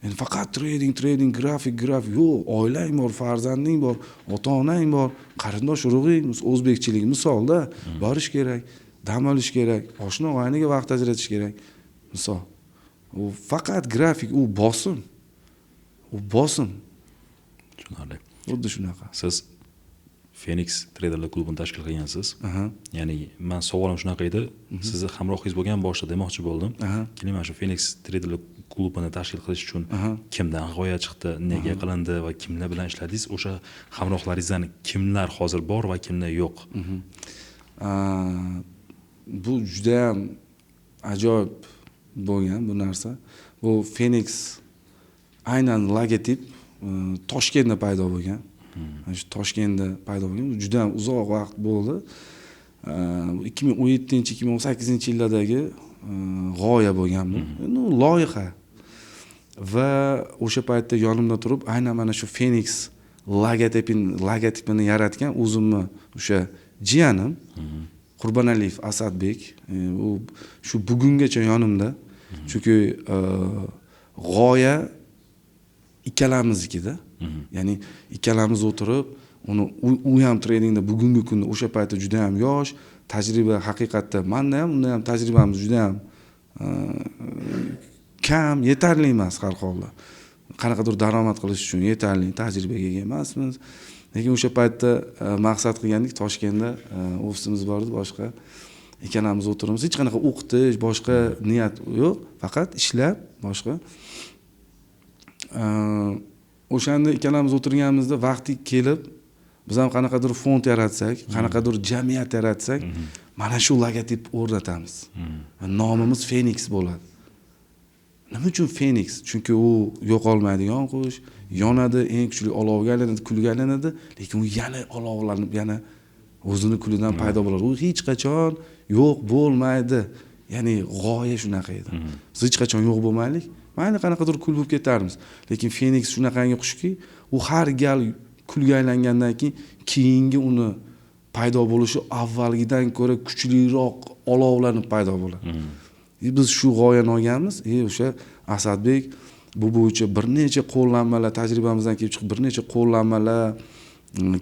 Endi faqat trading, trading, grafik, grafik yo'q, oilang bor, farzanding bor, ota-onang bor, qarindosh urug'ing, o'zbekchilik misolda borish kerak, dam olish kerak, oshna og'ayniga vaqt ajratish kerak. Misol. U faqat grafik, u bosim. U bosim. Tushunarli. Xuddi shunaqa. Siz Phoenix treyderlar klubini tashkil qilgansiz. Ya'ni men savolim shunaqa edi. Sizni hamrohingiz bo'lgan boshida demoqchi bo'ldim. Keling, mana shu Phoenix treyderlar klubini tashkil qilish uchun kimdan g'oya chiqdi, nega qilindi va kimlar bilan ishladingiz? O'sha hamrohlaringizdan kimlar hozir bor va kimlar yo'q? Bu juda ham ajoyib bo'lgan bu narsa. Bu Phoenix aynan logotip Toshkentda paydo bo'lgan. Mana shu Toshkentda paydo bo'lgan. Juda ham uzoq vaqt bo'ldi. 2017-2018 yillardagi g'oya bo'lgan bu. Endi u loyiha. Va o'sha paytda yonimda turib aynan mana shu Phoenix logotipini yaratgan o'zimni o'sha jiyanim Qurbonaliyev Asadbek, u shu bugungacha yonimda. Chunki g'oya ikkalamiznikida. Ya'ni ikkalamiz o'tirib, uni u ham tradingda bugungi kunda o'sha paytda juda ham yosh, tajriba haqiqatda menda ham, unda ham tajribamiz juda ham kam, yetarli emas har holda. Qanaqadir daromad qilish uchun yetarli tajribaga ega emasmiz. Lekin o'sha paytda maqsad qilgandik, Toshkentda ofisimiz bor edi, boshqa. Ikkalamiz o'tiribmiz, hech qanaqa o'qitish, boshqa niyat yo'q, faqat ishlab boshqa. O'shanda ikkalamiz o'tirganimizda vaqti kelib biz ham qanaqadir fond yaratsak, qanaqadir jamiyat yaratsak, mana shu logotip o'rnatamiz. Nomimiz Feniks bo'ladi. Nima uchun Feniks? Chunki u yo'qolmaydigan qush, yonadi, eng kuchli olovga aylanadi, kulga aylanadi, lekin u yana olovlanib, yana o'zini kulidan paydo bo'ladi. U hech qachon yo'q bo'lmaydi. Ya'ni g'oya shunaqa edi. Biz hech qachon yo'q bo'lmaylik, mayli qanaqadir kul bo'lib ketarmiz. Lekin Feniks shunaqangi qushki, u har gal kulga aylangandan keyin keyingi uni paydo bo'lishi avvalgidan ko'ra kuchliroq olovlanib paydo bo'ladi. Biz shu g'oyani olganmiz. O'sha Asadbek bu bo'yicha bir necha qo'llanmalar, tajribamizdan kelib chiqib bir necha qo'llanmalar,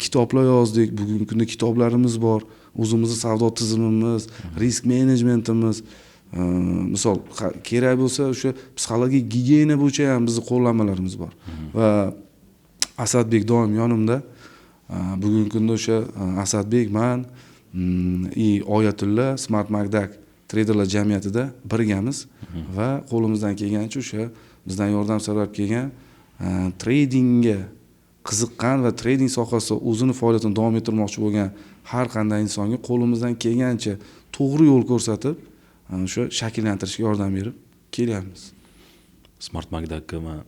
kitoblar yozdik. Bugungi kunda kitoblarimiz bor, o'zimizni savdo tizimimiz, risk menejmentimiz, misol kerak bo'lsa o'sha psixologik gigiyena bo'yicha ham bizni qo'llanmalarimiz bor. Va Asadbek doim yonimda. Bugungi kunda o'sha Asadbek, man и Oyatulla Smart Magdak treyderlar jamiyatida birgamiz va qo'limizdan kelgancha o'sha bizdan yordam so'rab kelgan, treydingga qiziqqan va trading sohasida o'zini faoliyatini davom ettirmoqchi bo'lgan har qanday insonga qo'limizdan kelgancha to'g'ri yo'l ko'rsatib, o'sha shakllantirishga yordam berib kelyapmiz. Smart Magdakka man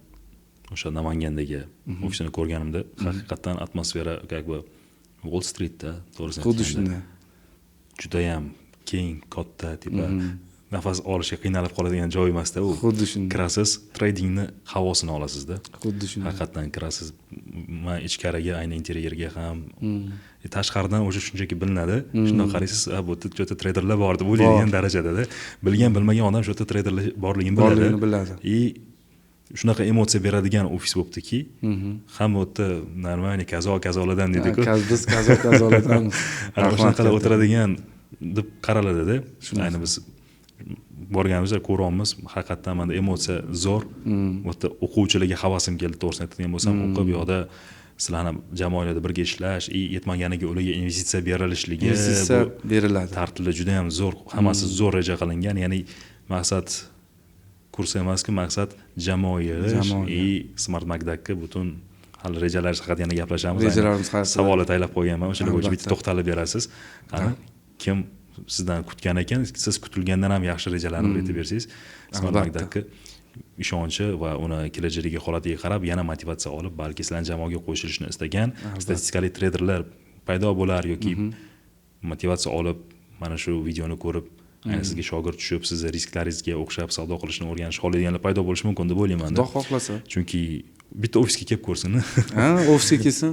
o'sha Namangandagi ofisini ko'rganimda haqiqatdan atmosfera как бы Wall Streetda, to'g'risini Xuddi shunday. Judayam keng, katta, типа nafas olishga qiynalib qoladigan joy emasda u. Xuddi shunday. Kirasiz, tradingni havosini olasizda. Xuddi shunday. Haqiqatdan kirasiz, man ichkariga, ayni interyerga ham, tashqaridan o'sha shunchaki bilinadi. Shundoq qaraysiz, bu yerda что-то treyderlar bor deb o'ylaydigan darajadada. Bilgan, bilmagan odam shu yerda treyderlar borligini biladi. Borligini biladi. И shunaqa emotsiya beradigan ofis bo'libdiki, hamma u yerda нормальный kazo kazolardan deydiku. Biz kazo kazolardanmiz. Ana o'shanaqa o'tiradigan deb qaraladida. Ayni biz borganimizda ko'ryapmiz, haqiqatdan mana emotsiya zo'r. Bu yerda o'quvchilarga havasim keldi, to'g'risini aytadigan bo'lsam, o'qib bu yoqda sizlarni jamoalarda birga ishlash и yetmaganiga ularga investitsiya berilishligi. Investitsiya beriladi. Tartiblar juda yam zo'r, hammasi zo'r reja qilingan. Ya'ni maqsad kurs emaski, maqsad jamoa yig'ish и Smart Magdakka butun hali rejalar haqida yana gaplashamiz. Rejalarimiz haqida. Savollar tayyorlab qo'yganman, o'shalar bo'yicha bitta to'xtalib berasiz. Qani, kim sizdan kutgan ekan, siz kutilgandan ham yaxshi rejalarni aytib bersangiz, Smart Magdakka ishonchi va uni kelajakdagi holatiga qarab yana motivatsiya olib, balki sizlarni jamoaga qo'shilishni istagan statistikali treyderlar paydo bo'lar yoki motivatsiya olib, mana shu videoni ko'rib, ayni sizga shogird tushib, sizni risklaringizga o'xshab savdo qilishni o'rganish xohlaydiganlar paydo bo'lishi mumkin deb o'ylayman. Xudo xohlasa. Chunki bitta ofisga kelib ko'rsin. Ha, ofisga kelsin.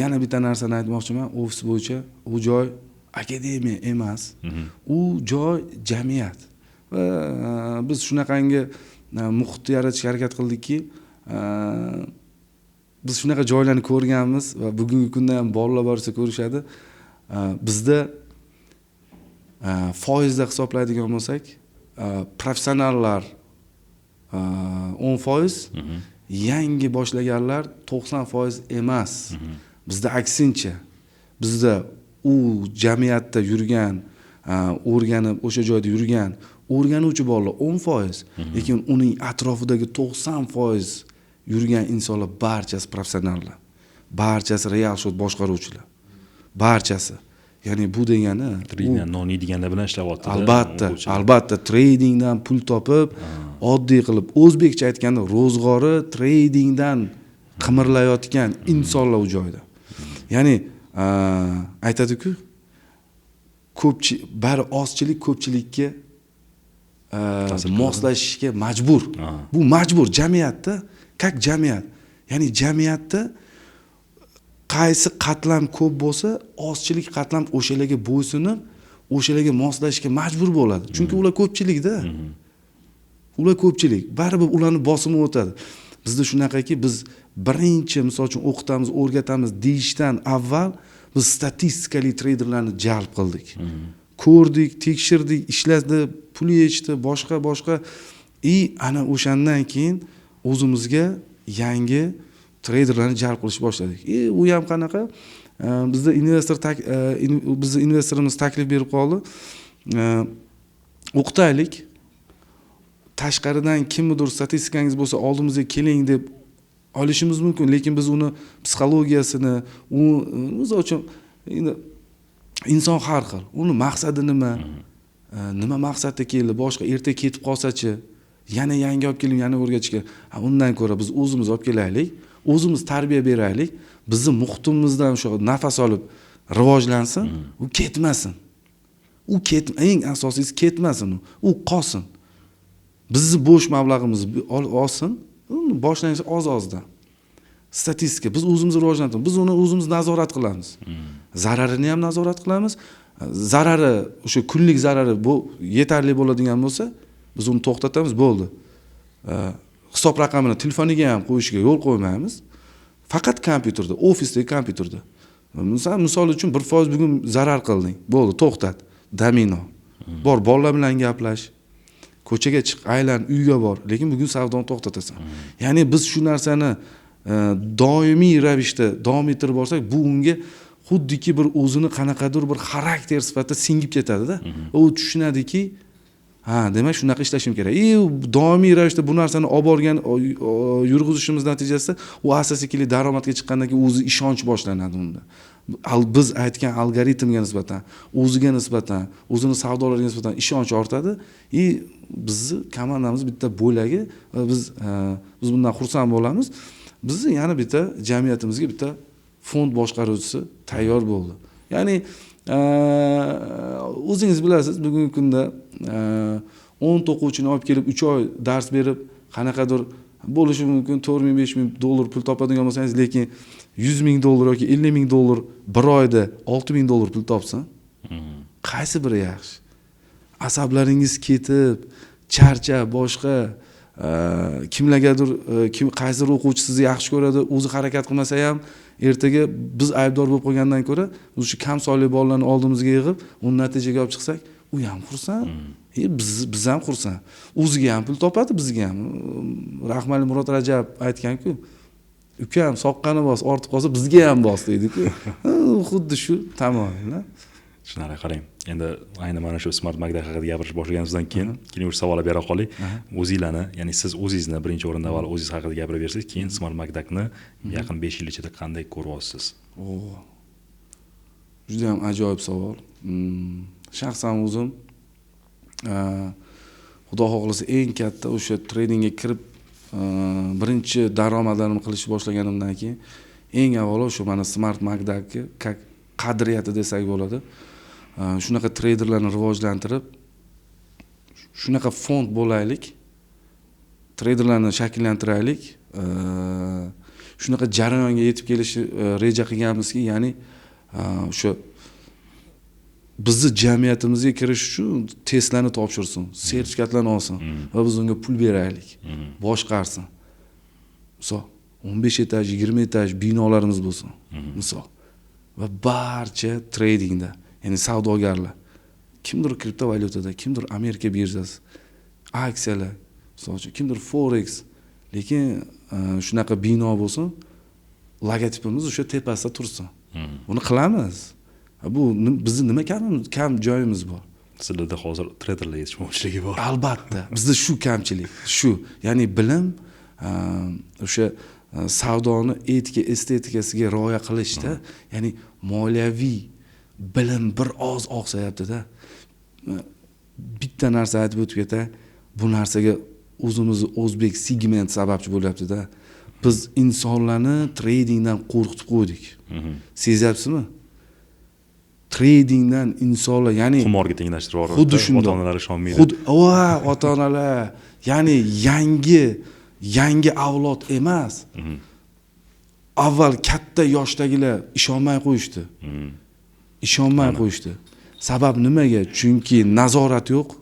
Yana bitta narsani aytmoqchiman ofis bo'yicha. U joy akademiya emas, u joy jamiyat. Va biz shunaqangi muhitni yaratishga harakat qildikki, biz shunaqa joylarni ko'rganmiz va bugungi kunda ham bolalar borsa ko'rishadi. Bizda foizda hisoblaydigan bo'lsak, professionallar 10%, yangi boshlaganlar 90% emas. Bizda aksincha, bizda u jamiyatda yurgan, o'rganib, o'sha joyda yurgan o'rganuvchi bolalar 10%, lekin uning atrofidagi 90% yurgan insonlar barchasi professionallar, barchasi real счёт boshqaruvchilar, barchasi. Ya'ni bu degani Tradingdan non yeydiganlar bilan ishlayapti. Albatta, albatta, tradingdan pul topib, oddiy qilib o'zbekcha aytganda, ro'zg'ori tradingdan qimirlayotgan insonlar u joyda. Ya'ni aytadiku, ko'pchi bari ozchilik ko'pchilikka moslashishga majbur. Bu majbur jamiyatda, как jamiyat. Ya'ni jamiyatda qaysi qatlam ko'p bo'lsa, ozchilik qatlam o'shalarga bo'ysunib, o'shalarga moslashishga majbur bo'ladi. Chunki ular ko'pchilikda. Ular ko'pchilik, baribir ularni bosimi o'tadi. Bizda shunaqaki, biz birinchi, misol uchun, o'qitamiz, o'rgatamiz deyishdan avval biz statistikali treyderlarni jalb qildik. Ko'rdik, tekshirdik, ishladi, pul yechdi, boshqa boshqa и ana o'shandan keyin o'zimizga yangi treyderlarni jalb qilishni boshladik. И u ham qanaqa, bizda investor bizni investorimiz taklif berib qoldi. O'qitaylik, tashqaridan kimnidir statistikangiz bo'lsa oldimizga keling deb olishimiz mumkin, lekin biz uni psixologiyasini, u misol uchun endi inson har xil, uni maqsadi nima, nima maqsadda keldi, boshqa erta ketib qolsachi, yana yangi olib keling, yana o'rgatishga. Undan ko'ra biz o'zimiz olib kelaylik, o'zimiz tarbiya beraylik, bizni muhitimizdan o'sha nafas olib rivojlansin, u ketmasin. U eng asosiysi ketmasin, u qolsin. Bizni bo'sh mablag'imizni olsin, uni boshlanishi oz-ozdan. Statistika, biz o'zimiz rivojlantiramiz, biz uni o'zimiz nazorat qilamiz. Zararini ham nazorat qilamiz. Zarari, o'sha kunlik zarari bu yetarli bo'ladigan bo'lsa, biz uni to'xtatamiz, bo'ldi. Hisob raqamini telefoniga ham qo'yishga yo'l qo'ymaymiz. Faqat kompyuterda, ofisdagi kompyuterda. Misol uchun 1% bugun zarar qilding, bo'ldi, to'xtat. Domino. Bor, bolalar bilan gaplash. Ko'chaga chiq, aylan, uyga bor, lekin bugun savdoni to'xtatasan. Ya'ni biz shu narsani doimiy ravishda davom ettirib borsak, bu unga xuddiki bir o'zini qanaqadir bir xarakter sifatida singib ketadi-da. U tushunadiki, ha, demak shunaqa ishlashim kerak. Doimiy ravishda bu narsani olib borgan yurg'izishimiz natijasida u asta-sekinlik daromadga chiqqandan keyin o'zi ishonch boshlanadi unda. Biz aytgan algoritmga nisbatan, o'ziga nisbatan, o'zini savdolariga nisbatan ishonch ortadi. Bizni komandamiz bitta bo'lagi va biz bundan xursand bo'lamiz. Bizni yana bitta jamiyatimizga bitta fond boshqaruvchisi tayyor bo'ldi. Ya'ni o'zingiz bilasiz, bugungi kunda 10 ta o'quvchini olib kelib 3 oy dars berib, qanaqadir bo'lishi mumkin 4 ming, 5 ming dollar pul topadigan bo'lsangiz, lekin 100 ming dollar yoki 50 ming dollar bir oyda 6 ming dollar pul topsin, qaysi biri yaxshi? Asablaringiz ketib, charchab, boshqa kimlargadir, kim, qaysidir o'quvchi sizni yaxshi ko'radi, o'zi harakat qilmasa ham ertaga biz aybdor bo'lib qolgandan ko'ra o'sha kam sonli bolalarni oldimizga yig'ib, uni natijaga olib chiqsak, u ham xursand, biz ham xursand, o'ziga ham pul topadi, bizga ham. Rahmatli Murod Rajab aytganku, ukam soqqani bos, ortib qolsa bizga ham bos deydiku. Xuddi shu tamoyil. Tushunarli. Qarang, endi ayni mana shu Smart Maktab haqida gapirish boshlaganimizdan keyin keyin уже savollar bera qoling. O'zinglarni, ya'ni siz o'zingizni birinchi o'rinda avval o'zingiz haqida gapirib bersangiz, keyin Smart Maktabni yaqin 5 yil ichida qanday ko'ryapsiz? Judayam ajoyib savol. Shaxsan o'zim, xudo xohlasa, eng katta o'sha tradingga kirib, birinchi daromadlarimni qilishni boshlaganimdan keyin eng avvalo o'sha mana Smart Maktabni как qadriyati desak bo'ladi, shunaqa treyderlarni rivojlantirib, shunaqa fond bo'laylik, treyderlarni shakllantiraylik, shunaqa jarayonga yetib kelishni reja qilganmizki, ya'ni o'sha bizni jamiyatimizga kirish uchun testlarni topshirsin, sertifikatlarni olsin va biz unga pul beraylik, boshqarsin. Misol, 15 etaj, 20 etaj binolarimiz bo'lsin, misol, va barcha tradingda, ya'ni savdogarlar, kimdir kriptovalyutada, kimdir Amerika birjasi, aksiyalar, misol uchun, kimdir forex, lekin shunaqa bino bo'lsin, logotipimiz o'sha tepasida tursin. Buni qilamiz. Bu bizni nima kam joyimiz bor? Sizlarda hozir treyderlar yetishmovchiligi bor. Albatta, bizda shu kamchilik shu, ya'ni bilim, o'sha savdoni etika estetikasiga rioya qilishda, ya'ni moliyaviy bilim bir oz oqsayaptida. Bitta narsa aytib o'tib ketay, bu narsaga o'zimizni o'zbek segment sababchi bo'lyaptida. Biz insonlarni tradingdan qo'rqitib qo'ydik, sezyapsizmi? Tradingdan insonlar, ya'ni qimorga tenglashtirib yuboradi. Xuddi shundoq. Ota onalar ishonmaydi. Xuddi va ota onalar, ya'ni yangi avlod emas, avval katta yoshdagilar ishonmay qo'yishdi, ishonmay qo'yishdi. Sabab nimaga? Chunki nazorat yo'q,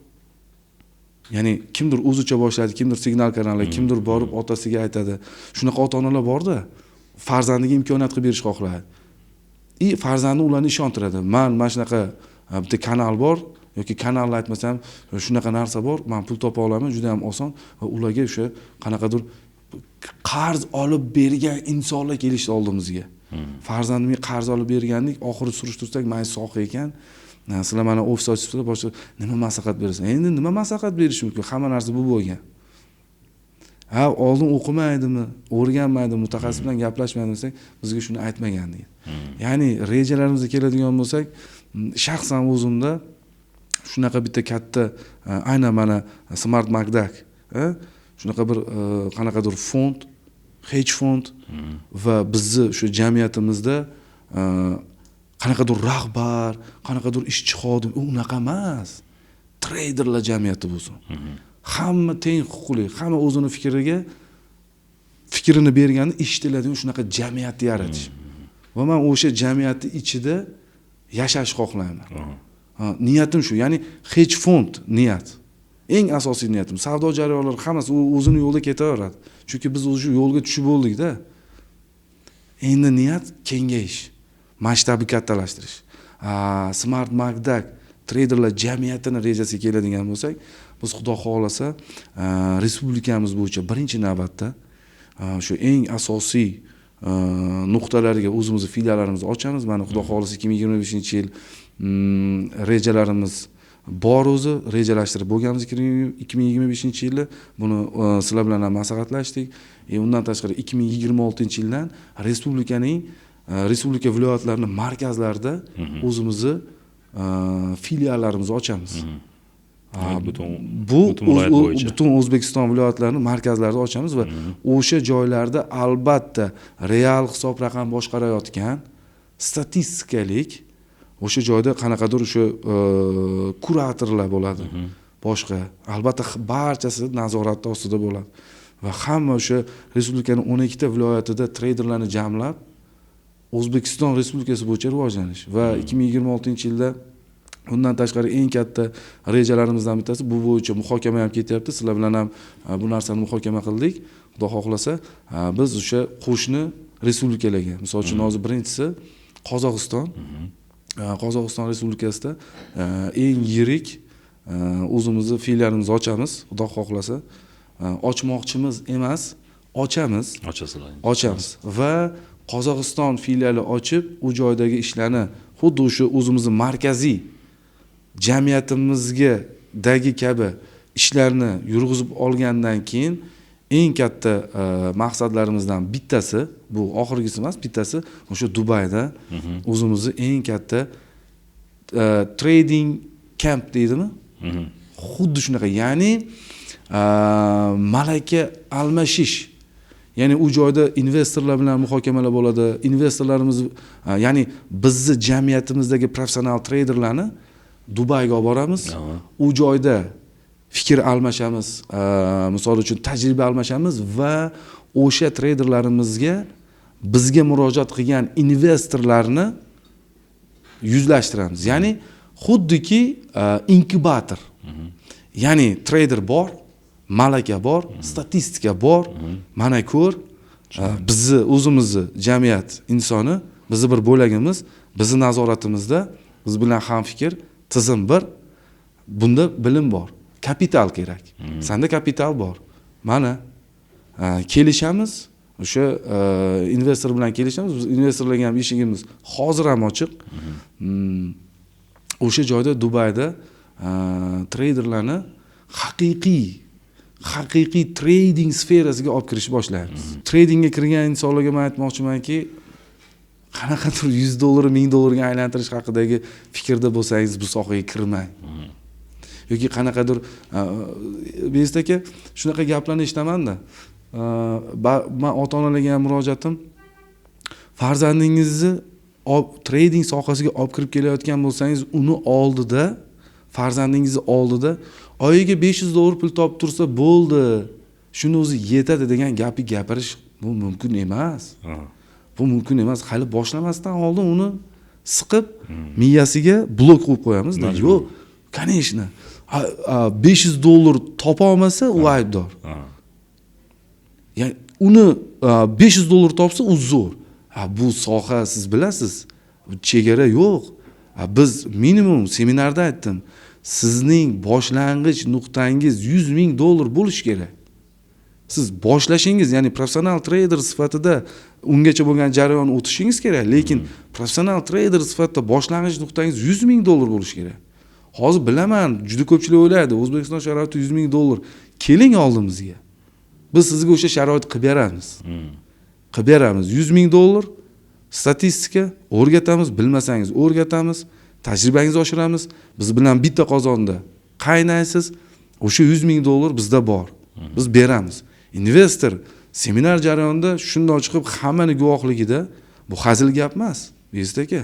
ya'ni kimdir o'zicha boshladi, kimdir signal kanali, kimdir borib otasiga aytadi. Shunaqa ota onalar borda, farzandiga imkoniyat qilib berishni xohlaydi и farzandi ularni ishontiradi: man mana shunaqa bitta kanal bor yoki kanalni aytmasam, shunaqa narsa bor, man pul topa olaman juda yam oson. Va ularga o'sha qanaqadir qarz olib bergan insonlar kelishdi oldimizga. Farzandimga qarz olib bergandik, oxiri surishtirsak, mana soha ekan. Sizlar mana ofis ochibsizlar, boshqa nima maslahat berasan? Endi nima maslahat berish mumkin? Hamma narsa bu bo'lgan. Ha, oldin o'qimaydimi, o'rganmaydimi, mutaxassis bilan gaplashmaydimi desak, bizga shuni aytmagan degan. Ya'ni rejalarimizga keladigan bo'lsak, shaxsan o'zimda shunaqa bitta katta, aynan mana Smart Magdak, shunaqa bir qanaqadir fond, hedge fond va bizni shu jamiyatimizda qanaqadir rahbar, qanaqadir ishchi xodim, u unaqa emas. Treyderlar jamiyati bo'lsin. Hamma teng huquqli, hamma o'zini fikrini berganda eshitiladigan shunaqa jamiyatni yaratish. Va man o'sha jamiyatni ichida yashash xohlayman. Niyatim shu, ya'ni hedge fond niyat. Eng asosiy niyatim. Savdo jarayonlari hammasi u o'zini yo'lida ketaveradi. Chunki biz o'sha yo'lga tushib bo'ldik-da. Endi niyat kengayish, masshtabni kattalashtirish. Smart Magdak treyderlar jamiyatini rejasiga keladigan bo'lsak, biz Xudo xohlasa, respublikamiz bo'yicha birinchi navbatda shu eng asosiy nuqtalarga o'zimizni filiallarimizni ochamiz. Mana Xudo xohlasa 2025-yil rejalarimiz bor, o'zi rejalashtirib bo'lganmiz 2025-yilda. Buni sizlar bilan ham maslahatlashdik. Undan tashqari 2026-yildan respublika viloyatlarining markazlarida o'zimizni filiallarimizni ochamiz. Butun bu butun viloyat bo'yicha. Butun O'zbekiston viloyatlarini markazlarida ochamiz va o'sha joylarda albatta real hisob raqam boshqarayotgan statistikalik, o'sha joyda qanaqadir o'sha kuratorlar bo'ladi. Boshqa albatta barchasi nazorat ostida bo'ladi va hamma o'sha respublikani 12 ta viloyatida treyderlarni jamlab, O'zbekiston Respublikasi bo'yicha rivojlanish. Va 2026-yilda undan tashqari eng katta rejalarimizdan bittasi, bu bo'yicha muhokama ham ketyapti, sizlar bilan ham bu narsani muhokama qildik. Xudo xohlasa, biz o'sha qo'shni respublikalarga, misol uchun, hozir birinchisi Qozog'iston. Qozog'iston Respublikasida eng yirik o'zimizni filialimizni ochamiz, Xudo xohlasa. Ochmoqchimiz emas, ochamiz. Ochasizlar. Ochamiz va Qozog'iston filiali ochib, u joydagi ishlarni xuddi o'sha o'zimizni markaziy jamiyatimizga dagi kabi ishlarni yurg'izib olgandan keyin eng katta maqsadlarimizdan bittasi, bu oxirgisi emas, bittasi o'sha Dubayda o'zimizni eng katta trading camp deydimi, xuddi shunaqa, ya'ni malaka almashish, ya'ni u joyda investorlar bilan muhokamalar bo'ladi. Investorlarimiz, ya'ni bizni jamiyatimizdagi professional treyderlarni Dubayga olib boramiz. U joyda fikr almashamiz, misol uchun, tajriba almashamiz va o'sha treyderlarimizga bizga murojaat qilgan investorlarni yuzlashtiramiz, ya'ni xuddiki inkubator, ya'ni treyder bor, malaka bor, statistika bor, mana ko'r, bizni o'zimizni jamiyat insoni, bizni bir bo'lagimiz, bizni nazoratimizda, biz bilan hamfikr, tizim bir, bunda bilim bor, kapital kerak, sanda kapital bor, mana kelishamiz, o'sha investor bilan kelishamiz. Biz investorlarga ham eshigimiz hozir ham ochiq. O'sha joyda, Dubayda treyderlarni haqiqiy trading sferasiga olib kirishni boshlaymiz. Tradingga kirgan insonlarga man aytmoqchimanki, qanaqadir 100 dollar 1000 dollarga aylantirish haqidagi fikrda bo'lsangiz, bu sohaga kirmang. Yoki qanaqadir, Bezit aka, shunaqa gaplarni eshitamanda, man ota onalarga ham murojaatim: farzandingizni trading sohasiga olib kirib kelayotgan bo'lsangiz, uni oldida, farzandingizni oldida oyiga 500 dollar pul topib tursa bo'ldi, shuni o'zi yetadi degan gapni gapirish bu mumkin emas. Bu mumkin emas. Hali boshlamasdan oldin uni siqib, miyasiga blok qo'yib qo'yamizda. Yo'q, конечно, 500 dollar topa olmasa, u aybdor. Ya'ni uni 500 dollar topsa, u zo'r. Bu soha, siz bilasiz, chegara yo'q. Biz minimum, seminarda aytdim, sizning boshlang'ich nuqtangiz 100 000 dollar bo'lishi kerak. Siz boshlashingiz, ya'ni professional treyder sifatida ungacha bo'lgan jarayonni o'tishingiz kerak, lekin professional treyder sifatida boshlang'ich nuqtangiz $100 000 bo'lishi kerak. Hozir bilaman, juda ko'pchilik o'ylaydi, O'zbekiston sharoitida $100 000. Keling oldimizga, biz sizga o'sha sharoit qilib beramiz. Qilib beramiz. $100 000, statistika o'rgatamiz, bilmasangiz o'rgatamiz, tajribangizni oshiramiz, biz bilan bitta qozonda qaynaysiz. O'sha $100 000 bizda bor, biz beramiz. Investor seminar jarayonida shundoq chiqib, hammani guvohligida, bu hazil gap emas, Bezit aka,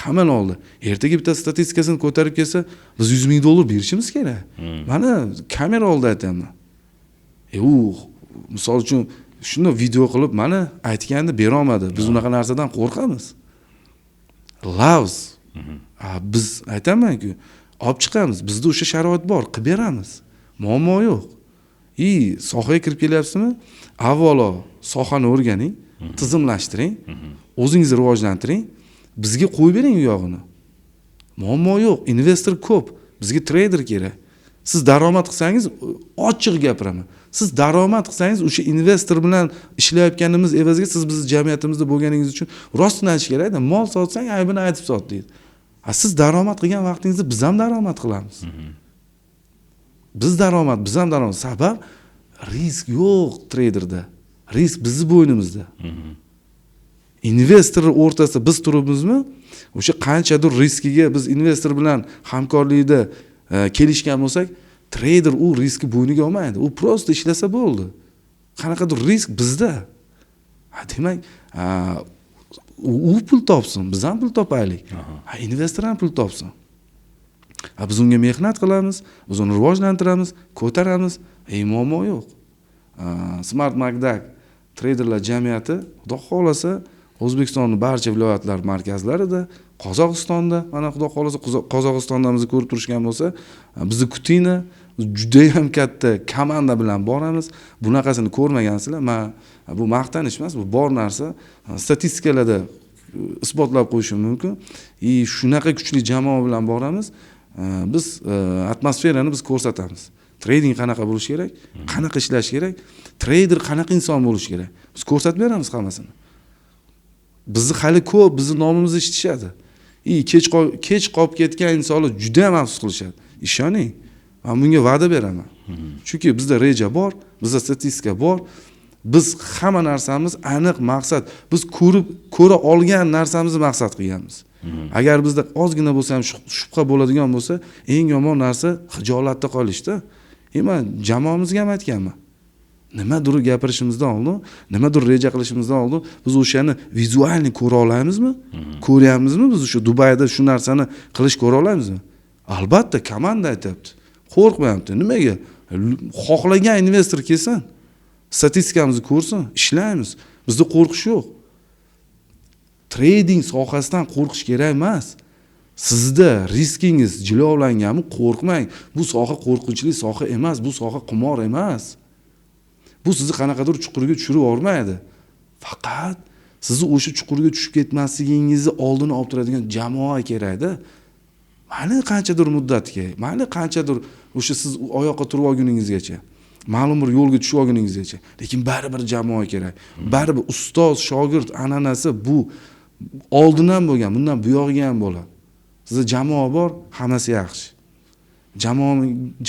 hammani oldi, ertaga bitta statistikasini ko'tarib kelsa, biz $100 000 berishimiz kerak. Mana kamera oldida aytyapman. U misol uchun shundoq video qilib, mana aytganda berolmadi. Biz unaqa narsadan qo'rqamiz. Lavz. Biz aytamanku, olib chiqamiz, bizda o'sha sharoit bor, qilib beramiz, muammo yo'q. И sohaga kirib kelyapsizmi, avvalo sohani o'rganing, tizimlashtiring, o'zingizni rivojlantiring, bizga qo'yib bering u yog'ini, muammo yo'q. Investor ko'p, bizga treyder kerak. Siz daromad qilsangiz, ochiq gapiraman, siz daromad qilsangiz, o'sha investor bilan ishlayotganimiz evaziga siz bizni jamiyatimizda bo'lganingiz uchun, rostini aytish kerakda, mol sotsang, aybini aytib sot deydi. A siz daromad qilgan vaqtingizda biz ham daromad qilamiz. Biz daromad, biz ham daromad. Sabab risk yo'q treyderda, risk bizni bo'ynimizda. Investor o'rtasida biz turibmizmi, o'sha qanchadir riskiga biz investor bilan hamkorlikda kelishgan bo'lsak, treyder u riskni bo'yniga olmaydi, u просто ishlasa bo'ldi. Qanaqadir risk bizda. Demak, u pul topsin, biz ham pul topaylik, investor ham pul topsin. Biz unga mehnat qilamiz, biz uni rivojlantiramiz, ko'taramiz, muammo yo'q. Smart Magdak treyderlar jamiyati, xudo xohlasa, O'zbekistonni barcha viloyatlar markazlarida, Qozog'istonda, mana xudo xohlasa, Qozog'istonda bizni ko'rib turishgan bo'lsa, bizni kutinglar, judayam katta komanda bilan boramiz. Bunaqasini ko'rmagansizlar. Man bu maqtanish emas, bu bor narsa, statistikalarda isbotlab qo'yishim mumkin. И shunaqa kuchli jamoa bilan boramiz. Biz atmosferani biz ko'rsatamiz, trading qanaqa bo'lishi kerak, qanaqa ishlash kerak, treyder qanaqa inson bo'lishi kerak, biz ko'rsatib beramiz hammasini. Bizni hali ko'p bizni nomimizni eshitishadi и kech qolib ketgan insonlar juda ham afsus qilishadi, ishoning, man bunga va'da beraman. Chunki bizda reja bor, bizda statistika bor, biz hamma narsamiz aniq, maqsad, biz ko'rib ko'ra olgan narsamizni maqsad qilganmiz. Agar bizda ozgina bo'lsa ham shubha bo'ladigan bo'lsa, eng yomon narsa xijolatda qolishda. Man jamoamizga ham aytganman, nimadir gapirishimizdan oldin, nimadir reja qilishimizdan oldin biz o'shani визуальный ko'ra olamizmi, ko'ryapmizmi, biz o'sha Dubayda shu narsani qilish ko'ra olamizmi? Albatta, komanda aytyapti, qo'rqmayapti. Nimaga? Xohlagan investor kelsin, statistikamizni ko'rsin, ishlaymiz, bizda qo'rqish yo'q. Trading sohasidan qo'rqish kerak emas. Sizda riskingiz jilovlanganmi, qo'rqmang. Bu soha qo'rqinchli soha emas, bu soha qimor emas, bu sizni qanaqadir chuqurga tushirib yubormaydi. Faqat sizni o'sha chuqurga tushib ketmasligingizni oldini olib turadigan jamoa kerakda. Mayli, qanchadir muddatga, mayli, qanchadir o'sha siz oyoqqa turib olguningizgacha, ma'lum bir yo'lga tushib olguningizgacha, lekin baribir jamoa kerak. Baribir ustoz shogird an'anasi bu oldin ham bo'lgan, bundan buyog'iga ham bo'ladi. Sizda jamoa bor, hammasi yaxshi.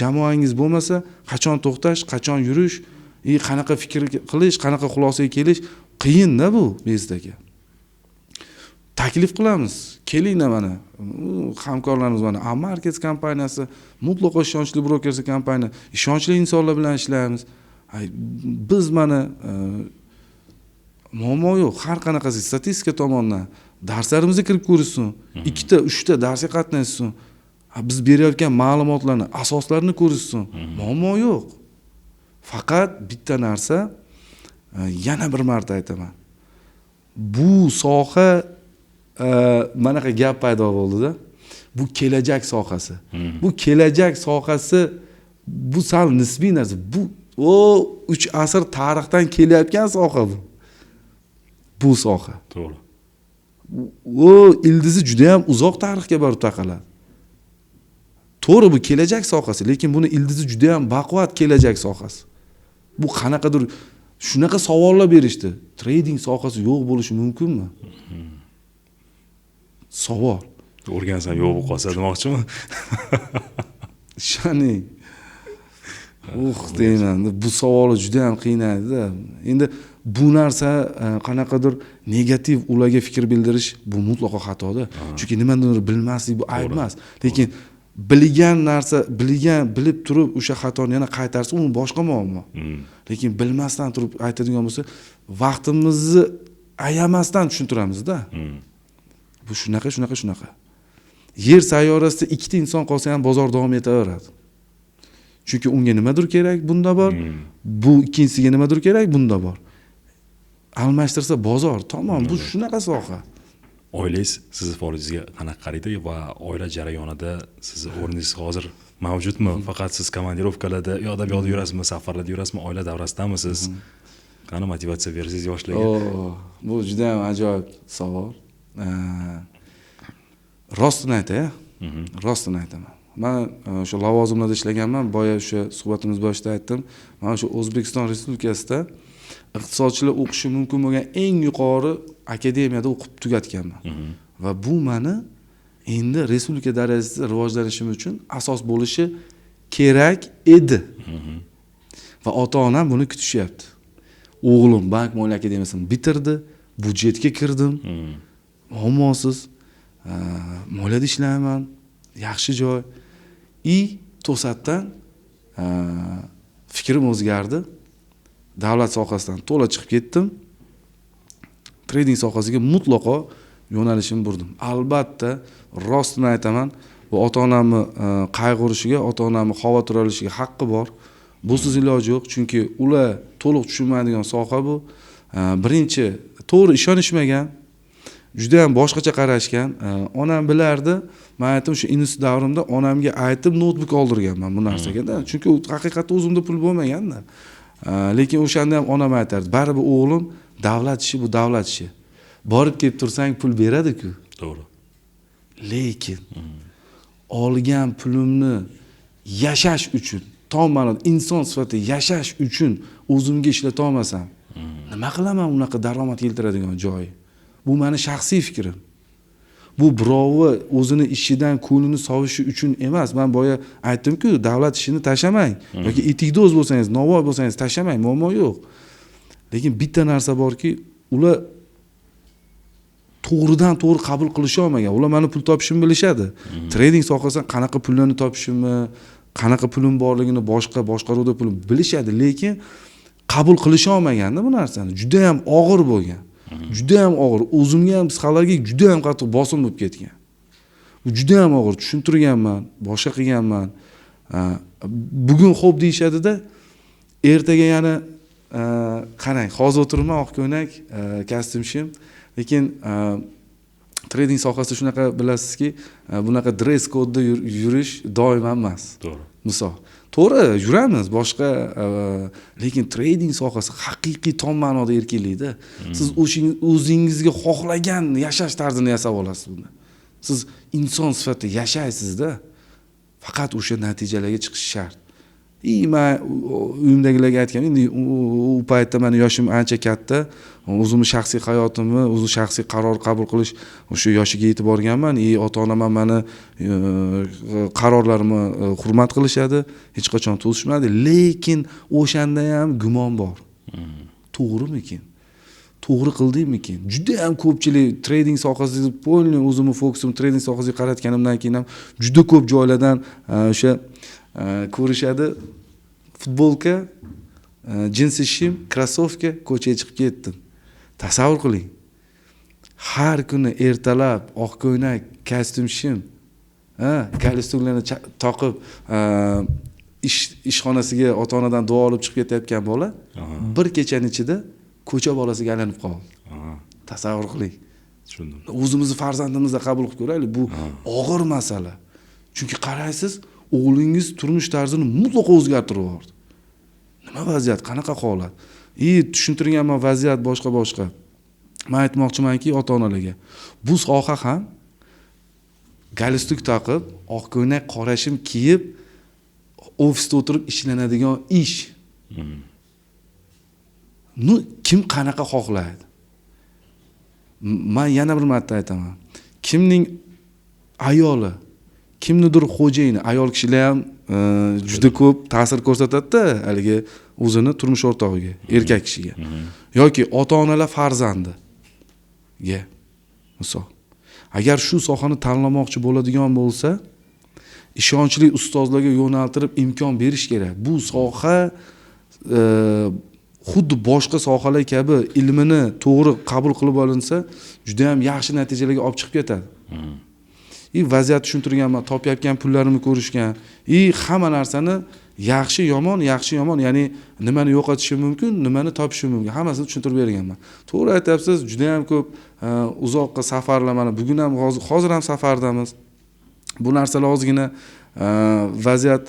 Jamoangiz bo'lmasa, qachon to'xtash, qachon yurish и qanaqa fikr qilish, qanaqa xulosaga kelish qiyinda bu. Bezit aka, taklif qilamiz, kelinglar, mana hamkorlarimiz, mana Amarkets kompaniyasi, mutlaqo ishonchli brokersi kompaniya, ishonchli insonlar bilan ishlaymiz. Biz mana muammo yo'q, har qanaqasi statistika tomondan darslarimizga kirib ko'rishsin, ikkita uchta darsga qatnashsin, biz berayotgan ma'lumotlarni asoslarini ko'rishsin, muammo yo'q. Faqat bitta narsa, yana bir marta aytaman, bu soha manaqa gap paydo bo'ldida, bu kelajak sohasi. Bu kelajak sohasi, bu sal nisbiy narsa. Bu 3 asr tarixdan kelayotgan soha bu soha. To'g'ri. U ildizi judayam uzoq tarixga borib taqaladi. To'g'ri, bu kelajak sohasi, lekin buni ildizi judayam baquvvat kelajak sohasi. Bu qanaqadir shunaqa savollar berishdi. Trading sohasi yo'q bo'lishi mumkinmi? Savol. O'rgansam yo'q bo'lib qolsa demoqchimi? Ishoning. Deyman, bu savoli juda ham qiynaydi-da. Endi bu narsa qanaqadir negativ ularga fikr bildirish bu mutlaqo xatoda. Chunki nimanidir bilmaslik bu ayb emas. Lekin bilgan narsa, bilib turib o'sha xatoni yana qaytarsa, u boshqa muammo. Lekin bilmasdan turib aytadigan bo'lsa, vaqtimizni ayamasdan tushuntiramizda. Bu shunaqa, shunaqa, shunaqa. Yer sayyorasida ikkita inson qolsa ham bozor davom etaveradi. Chunki unga nimadir kerak, bunda bor. Bu ikkinchisiga nimadir kerak, bunda bor. Almashtirsa bozor, tamom, bu shunaqa soha. Oilangiz sizni faoliyatingizga qanaqa qaraydi va oila jarayonida sizni o'rningiz hozir mavjudmi? Faqat siz komandirovkalarda, u yoqda bu yoqda yurasizmi, safarlarda yurasizmi, oila davrasidamisiz? Qani motivatsiya bersangiz yoshlarga? Bu juda ham ajoyib savol. Rostini aytay, rostini aytaman. Man o'sha lavozimlarda ishlaganman, boya o'sha suhbatimiz boshida aytdim. Man o'sha O'zbekiston Respublikasida iqtisodchilar o'qishi mumkin bo'lgan eng yuqori akademiyada o'qib tugatganman. Va bu mani endi respublika darajasida rivojlanishim uchun asos bo'lishi kerak edi. Va ota-onam buni kutishyapti. O'g'lim bank moliya akademiyasini bitirdi, budjetga kirdim. Muammosiz, moliyada ishlayman, yaxshi joy. И to'satdan fikrim o'zgardi. Davlat sohasidan to'la chiqib ketdim. Trading sohasiga mutlaqo yo'nalishimni burdim. Albatta, rostini aytaman, bu ota-onamni qayg'urishiga, ota-onamni xavotir olishiga haqqi bor. Busiz iloji yo'q, chunki ular to'liq tushunmaydigan soha bu. Birinchi, to'g'ri ishonishmagan, juda ham boshqacha qarashgan. Onam bilardi, men aytdim, o'sha institut davrimda onamga aytib noutbuk oldirganman bu narsaga-da. Chunki haqiqatda o'zimda pul bo'lmaganda. Lekin o'shanda ham onam aytardi, baribir o'g'lim, davlat ishi bu davlat ishi. Borib kelib tursang pul beradi-ku. To'g'ri. Lekin olgan pulimni yashash uchun, tom ma'noda inson sifatida yashash uchun o'zimga ishlata olmasam, nima qilaman unaqa daromad keltiradigan joyi? Bu meni shaxsiy fikrim. Bu birovi o'zini ishidan ko'nglini sovishi uchun emas. Men boya aytdim-ku, davlat ishini tashlamang yoki etikdo'z bo'lsangiz, novvoy bo'lsangiz tashlamang, muammo yo'q. Lekin bitta narsa borki, ular to'g'ridan to'g'ri qabul qilisha olmagan. Ular meni pul topishimni bilishadi. Trading sohasidan qanaqa pullarni topishimni, qanaqa pulim borligini, boshqa boshqaruvda pulim bilishadi, lekin qabul qilisha olmaganda bu narsani. Juda ham og'ir bo'lgan. Juda ham og'ir. O'zimga ham psixologik juda ham qattiq bosim bo'lib ketgan. Bu juda ham og'ir. Tushuntirganman, boshqa qilganman. Bugun xo'p deyishadi-da, ertaga yana qarang, hozir o'tiribman oq ko'ylak, kostyum shim, lekin trading sohasida shunaqa bilasizki, bunaqa dress kodda yurish doim emas. To'g'ri. Misol. To'g'ri, yuramiz boshqa, lekin trading sohasi haqiqiy tom ma'noda erkinlikda. Siz o'zingizga xohlagan yashash tarzini yasab olasiz bunda. Siz inson sifatida yashaysizda. Faqat o'sha natijalarga chiqish shart. Man uyimdagilarga aytgan, endi u paytda meni yoshim ancha katta, o'zimni shaxsiy hayotimni, o'zim shaxsiy qaror qabul qilish o'sha yoshiga yetib borganman. Ota-onam ham meni qarorlarimni hurmat qilishadi, hech qachon to'sishmadi, lekin o'shanda ham gumon bor. To'g'rimikin? To'g'ri qildimmikin? Juda ham ko'pchilik trading sohasida полный o'zimni fokusim trading sohasiga qaratganimdan keyin ham juda ko'p joylardan o'sha ko'rishadi. Futbolka, jinsi shim, krossovka, ko'chaga chiqib ketdim. Tasavvur qiling. Har kuni ertalab oq ko'ylak, kostyum shim, galstuklarni toqib, ishxonasiga ota-onadan duo olib chiqib ketayotgan bola bir kechaning ichida ko'cha bolasiga aylanib qoldi. Tasavvur qiling. Tushundim. O'zimizni farzandimizni qabul qilib ko'raylik, bu og'ir masala. Chunki qaraysiz, o'g'lingiz turmush tarzini mutlaqo o'zgartirib yubordi. Nima vaziyat, qanaqa holat? Tushuntirganman vaziyat boshqa boshqa. Men aytmoqchimanki ota-onalarga, bu soha ham galstuk taqib, oq ko'ylak, qora shim kiyib ofisda o'tirib ishlanadigan ish. Ну, kim qanaqa xohlaydi. Man yana bir marta aytaman, kimning ayoli, kimnidir xo'jayini, ayol kishilar ham juda ko'p ta'sir ko'rsatadida haligi o'zini turmush o'rtog'iga, erkak kishiga, yoki ota onalar farzandiga. Misol, agar shu sohani tanlamoqchi bo'ladigan bo'lsa, ishonchli ustozlarga yo'naltirib imkon berish kerak. Bu soha xuddi boshqa sohalar kabi ilmini to'g'ri qabul qilib olinsa, juda ham yaxshi natijalarga olib chiqib ketadi. И vaziyat tushuntirganman, topayotgan pullarimni ko'rishgan, и hamma narsani yaxshi yomon, yaxshi yomon, ya'ni nimani yo'qotishim mumkin, nimani topishim mumkin, hammasini tushuntirib berganman. To'g'ri aytyapsiz, juda ham ko'p uzoqqa safarlar, mana bugun ham, hozir ham safardamiz. Bu narsalar ozgina vaziyat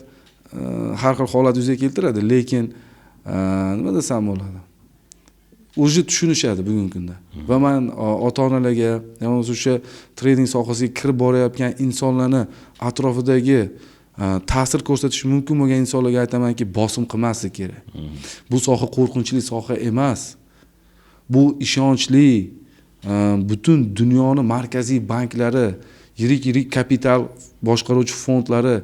har xil holat yuzaga keltiradi, lekin nima desam bo'ladi, уже tushunishadi bugungi kunda. Va man ota onalarga, yo bo'lmasa o'sha trading sohasiga kirib borayotgan insonlarni atrofidagi ta'sir ko'rsatishi mumkin bo'lgan insonlarga aytamanki, bosim qilmaslik kerak. Bu soha qo'rqinchli soha emas, bu ishonchli, butun dunyoni markaziy banklari, yirik yirik kapital boshqaruvchi fondlari,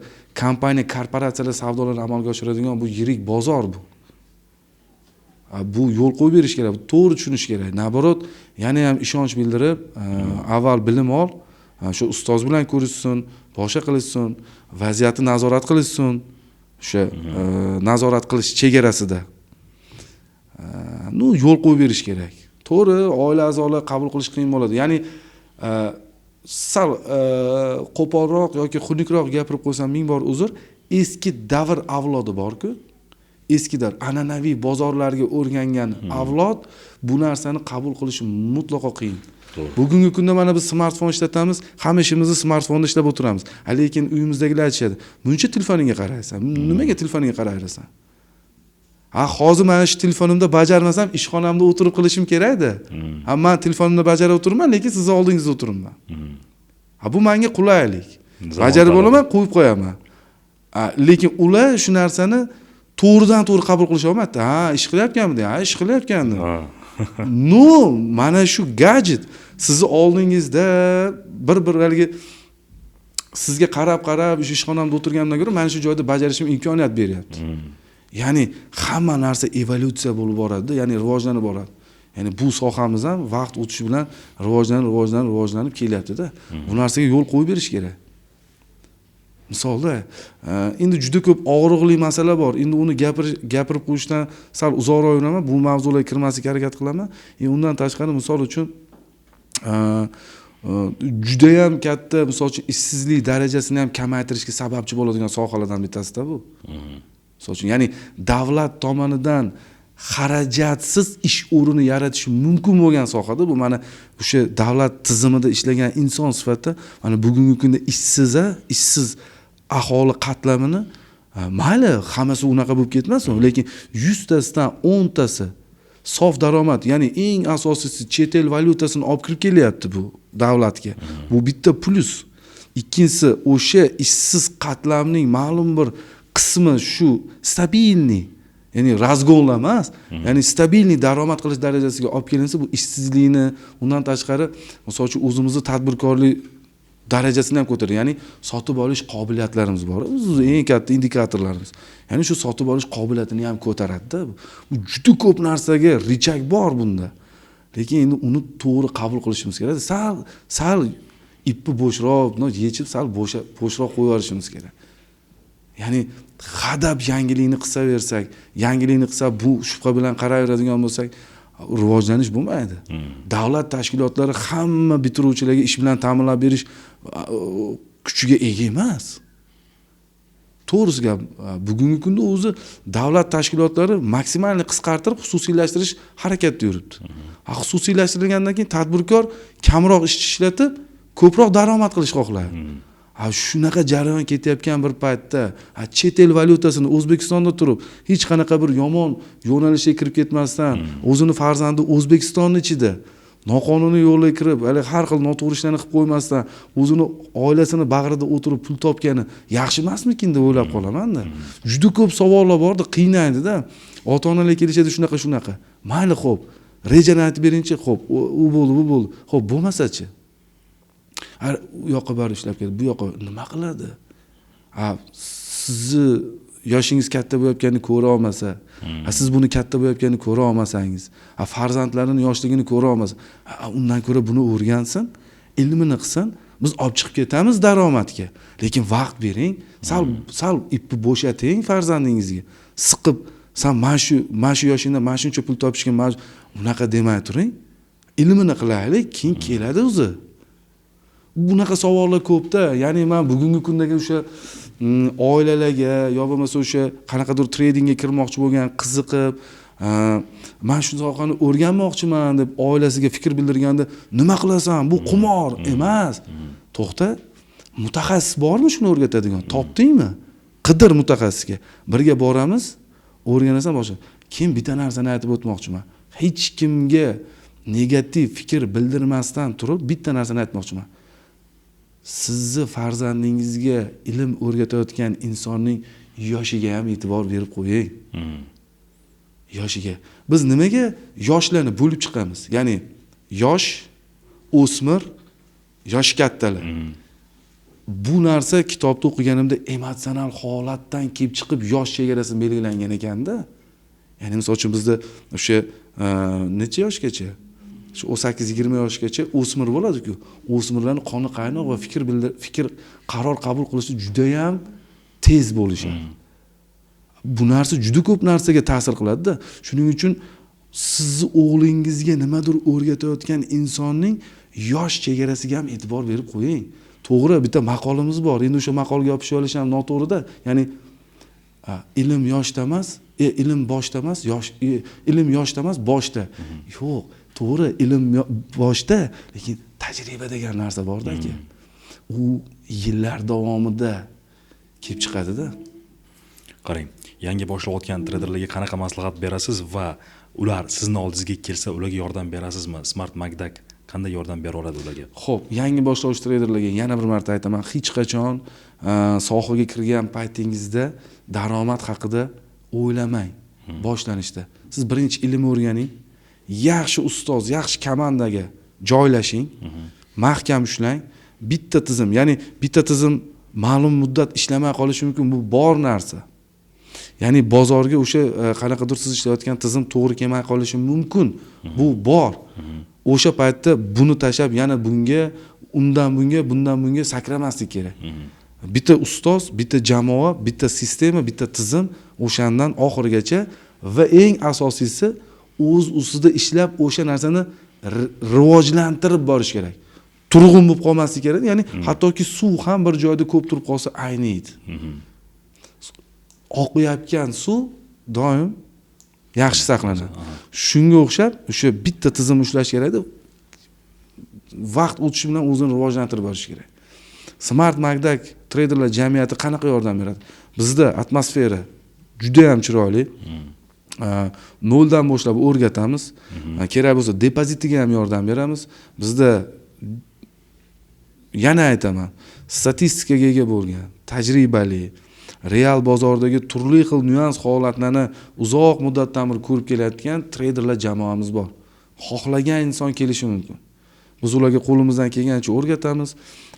kompaniya, korporatsiyalar savdolarini amalga oshiradigan bu yirik bozor. Bu yo'l qo'yib berish kerak, to'g'ri tushunish kerak. Наоборот, yana ham ishonch bildirib, avval bilim ol, shu ustoz bilan ko'rishsin, boshqa qilishsin, vaziyatni nazorat qilishsin, o'sha nazorat qilish chegarasida. Ну, yo'l qo'yib berish kerak. To'g'ri, oila a'zolari qabul qilish qiyin bo'ladi, ya'ni sal qo'polroq yoki xunukroq gapirib qo'ysam, ming bor uzr. Eski davr avlodi borku, eski davr an'anaviy bozorlarga o'rgangan avlod bu narsani qabul qilishi mutlaqo qiyin. Bugungi kunda mana biz smartfon ishlatamiz, hamma ishimizni smartfonda ishlab o'tiramiz, lekin uyimizdagilar aytishadi: "Muncha telefoningga qaraysan, nimaga telefoningga qarayverasan?" Ha, hozir mana shu telefonimda bajarmasam, ishxonamda o'tirib qilishim kerakda. Ha, man telefonimda bajarib o'tiribman, lekin sizni oldingizda o'tiribman. Ha, bu manga qulaylik. Bajarib olaman, qo'yib qo'yaman. Lekin ular shu narsani to'g'ridan to'g'ri qabul qilisha olmayapti. Ha, ish qilayotganmidi? Ha, ish qilayotgandim. Ну, mana shu gadjet sizni oldingizda bir bir haligi sizga qarab qarab o'sha ishxonamda o'tirganimdan ko'ra mana shu joyda bajarishim imkoniyat beryapti. Ya'ni hamma narsa evolyutsiya bo'lib boradida, ya'ni rivojlanib boradi. Ya'ni bu sohamiz ham vaqt o'tishi bilan rivojlanib, rivojlanib, rivojlanib kelyaptida. Bu narsaga yo'l qo'yib berish kerak. Misolda, endi juda ko'p og'riqli masala bor, endi uni gapirib qo'yishdan sal uzoqroq yuraman, bu mavzularga kirmaslikka harakat qilaman. Undan tashqari, misol uchun, judayam katta, misol uchun, ishsizlik darajasini ham kamaytirishga sababchi bo'ladigan sohalardan bittasida bu. Misol uchun, ya'ni davlat tomonidan xarajatsiz ish o'rnini yaratish mumkin bo'lgan sohada bu. Mana o'sha davlat tizimida ishlagan inson sifatida, mana bugungi kunda ishsiz aholi qatlamini, mayli, hammasi unaqa bo'lib ketmasin, lekin 100 tasidan 10 tasi sof daromad, ya'ni eng asosiysi, chet el valyutasini olib kirib kelyapti bu davlatga. Bu bitta plyus. Ikkinchisi, o'sha ishsiz qatlamning ma'lum bir qismi shu стабильный, ya'ni разгон lar emas, ya'ni стабильный daromad qilish darajasiga olib kelinsa, bu ishsizlikni, undan tashqari, misol uchun, o'zimizni tadbirkorlik darajasini ham ko'taradi. Ya'ni sotib olish qobiliyatlarimiz bor, o'zi eng katta indikatorlarimiz, ya'ni shu sotib olish qobiliyatini ham ko'taradida. Bu juda ko'p narsaga рычаг bor bunda, lekin endi uni to'g'ri qabul qilishimiz kerak. Sal sal ipni bo'shroq yechib, sal bo'shroq qo'yib yuborishimiz kerak. Ya'ni hadab yangilikni qisaversak, yangilikni qilsa, bu shubha bilan qarayveradigan bo'lsak, rivojlanish bo'lmaydi. Davlat tashkilotlari hamma bitiruvchilarga ish bilan ta'minlab berish kuchiga ega emas, to'g'risi gap. Bugungi kunda o'zi davlat tashkilotlari максимальный qisqartirib, xususiylashtirish harakatida yuribdi. Xususiylashtirilgandan keyin tadbirkor kamroq ishchi ishlatib, ko'proq daromad qilish xohlaydi. Ha, shunaqa jarayon ketayotgan bir paytda, chet el valyutasini O'zbekistonda turib, hech qanaqa bir yomon yo'nalishga kirib ketmasdan, o'zini farzandi O'zbekistonni ichida noqonuniy yo'lga kirib, hali har xil noto'g'ri ishlarni qilib qo'ymasdan, o'zini oilasini bag'rida o'tirib pul topgani yaxshi emasmikin deb o'ylab qolamanda. Juda ko'p savollar borda, qiynaydida. Ota onalar kelishadi, shunaqa shunaqa. Mayli, xo'p, rejani aytib beringchi, xo'p, u bo'ldi, bu bo'ldi. Xo'p, bo'lmasachi? U yoqqa borib ishlab keldi, bu yoqqa nima qiladi? Sizni yoshingiz katta bo'layotganini ko'ra olmasa, siz buni katta bo'layotganini ko'ra olmasangiz, farzandlarini yoshligini ko'ra olmasa, undan ko'ra buni o'rgansin, ilmini qilsin, biz olib chiqib ketamiz daromadga. Lekin vaqt bering, sal ipni bo'shating farzandingizga. Siqib, san mana shu yoshingda mana shuncha pul topishga unaqa demay turing. Ilmini qilaylik, keyin keladi o'zi. Bunaqa savollar ko'pda. Ya'ni men bugungi kundagi o'sha oilalarga yo bo'lmasa o'sha qanaqadir tradingga kirmoqchi bo'lgan, qiziqib, men shu sohani o'rganmoqchiman deb oilasiga fikr bildirganda, nima qilasan, bu qumor emas. To'xta, mutaxassis bormi shuni o'rgatadigan? Topdingmi? Qidir mutaxassisga. Birga boramiz, o'rganasan boshqa. Keyin bitta narsani aytib o'tmoqchiman. Hech kimga negativ fikr bildirmasdan turib bitta narsani aytmoqchiman. Sizni farzandingizga ilm o'rgatayotgan insonning yoshiga ham e'tibor berib qo'ying. Yoshiga. Biz nimaga yoshlarni bo'lib chiqamiz? Ya'ni yosh, o'smir, yosh kattalar. Bu narsa kitobda o'qiganimda emotsional holatdan kelib chiqib yosh chegarasi belgilangan ekanda. Ya'ni misol uchun bizda o'sha necha yoshgacha? Shu 18-20 yoshgacha o'smir bo'ladi-ku. O'smirlarning qoni qaynoq va fikr qaror qabul qilishi juda ham tez bo'lishadi. Bu narsa juda ko'p narsaga ta'sir qiladi-da. Shuning uchun sizni o'g'lingizga nimadir o'rgatayotgan insonning yosh chegarasiga ham e'tibor berib qo'ying. To'g'ri, bitta maqolimiz bor. Endi o'sha maqolga yopishib olish ham noto'g'ri-da. Ya'ni ilm yoshda emas, ilm boshda emas, yosh ilm yoshda emas, boshda. Yo'q, to'g'ri, ilm boshda, lekin tajriba degan narsa bor-da aka. U yillar davomida kelib chiqadi-da. Qarang, yangi boshlayotgan treyderlarga qanaqa maslahat berasiz va ular sizni oldingizga kelsa, ularga yordam berasizmi? Smart Magdak qanday yordam bera oladi ularga? Xo'p, yangi boshlovchi treyderlarga yana bir marta aytaman, hech qachon sohaga kirgan paytingizda daromad haqida o'ylamang. Boshlanishda. Siz birinchi ilm o'rganing, yaxshi ustoz, yaxshi komandaga joylashing, mahkam ushlang, bitta tizim, ya'ni bitta tizim ma'lum muddat ishlamay qolishi mumkin, bu bor narsa. Ya'ni bozorga o'sha qanaqadir siz ishlayotgan tizim to'g'ri kelmay qolishi mumkin. Bu bor. O'sha paytda buni tashlab yana bunga, undan bunga, bundan bunga sakramaslik kerak. Bitta ustoz, bitta jamoa, bitta sistema, bitta tizim, o'shandan oxirigacha va eng asosiysi o'z ustida ishlab o'sha narsani rivojlantirib borish kerak. Turg'un bo'lib qolmaslik kerak. Ya'ni hattoki suv ham bir joyda ko'p turib qolsa ayniydi. Oqayotgan suv doim yaxshi saqlanadi. Shunga o'xshab o'sha bitta tizim ushlash kerakda, vaqt o'tishi bilan o'zini rivojlantirib borish kerak. Smart Magdak treyderlar jamiyati qanaqa yordam beradi? Bizda atmosfera juda ham chiroyli. Noldan boshlab o'rgatamiz. Kerak bo'lsa depozitiga ham yordam beramiz. Bizda yana aytaman, statistikaga ega bo'lgan, tajribali, real bozordagi turli xil nyuans holatlarni uzoq muddatdan beri ko'rib kelayotgan treyderlar jamoamiz bor. Xohlagan inson kelishi mumkin. Biz ularga qo'limizdan kelgancha o'rgatamiz.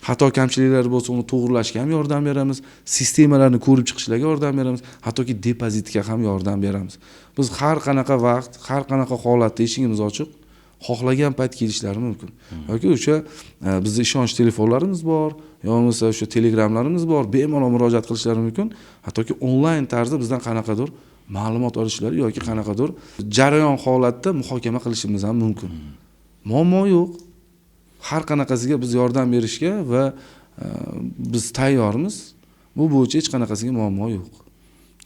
Xato kamchiliklar bo'lsa uni to'g'rilashga ham yordam beramiz, sistemalarni ko'rib chiqishlarga yordam beramiz, hattoki depozitga ham yordam beramiz. Biz har qanaqa vaqt, har qanaqa holatda eshigimiz ochiq, xohlagan payt kelishlari mumkin. Yoki o'sha bizning ishonch telefonlarimiz bor, yo bo'lmasa o'sha telegramlarimiz bor, bemalol murojaat qilishlari mumkin. Hattoki onlayn tarzda bizdan qanaqadir ma'lumot olishlari yoki qanaqadir jarayon holatda muhokama qilishimiz ham mumkin. Muammo yo'q. Har qanaqasiga biz yordam berishga va biz tayyormiz. Bu bo'yicha hech qanaqasiga muammo yo'q.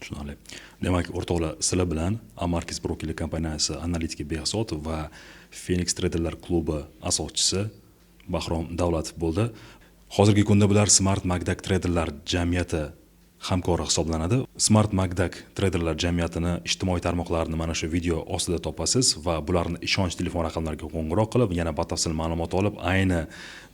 Tushunarli. Demak, o'rtoqlar, sizlar bilan Amarkis brokerlik kompaniyasi analitiki Behzod va Phoenix Traderlar klubi asoschisi Bahrom Davlatov bo'ldi. Hozirgi kunda bular Smart Magdak Traderlar jamiyati hamkori hisoblanadi. Smart Magdak Traderlar jamiyatini ijtimoiy tarmoqlarini mana shu video ostida topasiz va bularni ishonch telefon raqamlariga qo'ng'iroq qilib, yana batafsil ma'lumot olib, ayni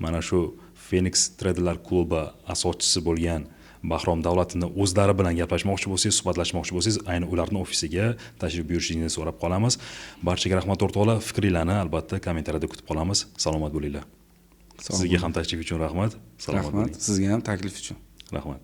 mana shu Phoenix Traderlar klubi asoschisi bo'lgan Bahrom Davlatovni o'zlari bilan gaplashmoqchi bo'lsangiz, suhbatlashmoqchi bo'lsangiz, ayni ularni ofisiga tashrif buyurishingizni so'rab qolamiz. Barchaga rahmat, o'rtoqlar. Fikringlarni albatta kommentariyada kutib qolamiz. Salomat bo'linglar. Sizga ham tashrif uchun rahmat. Salomat Rahmat bo'ling. Sizga ham taklif uchun. Rahmat.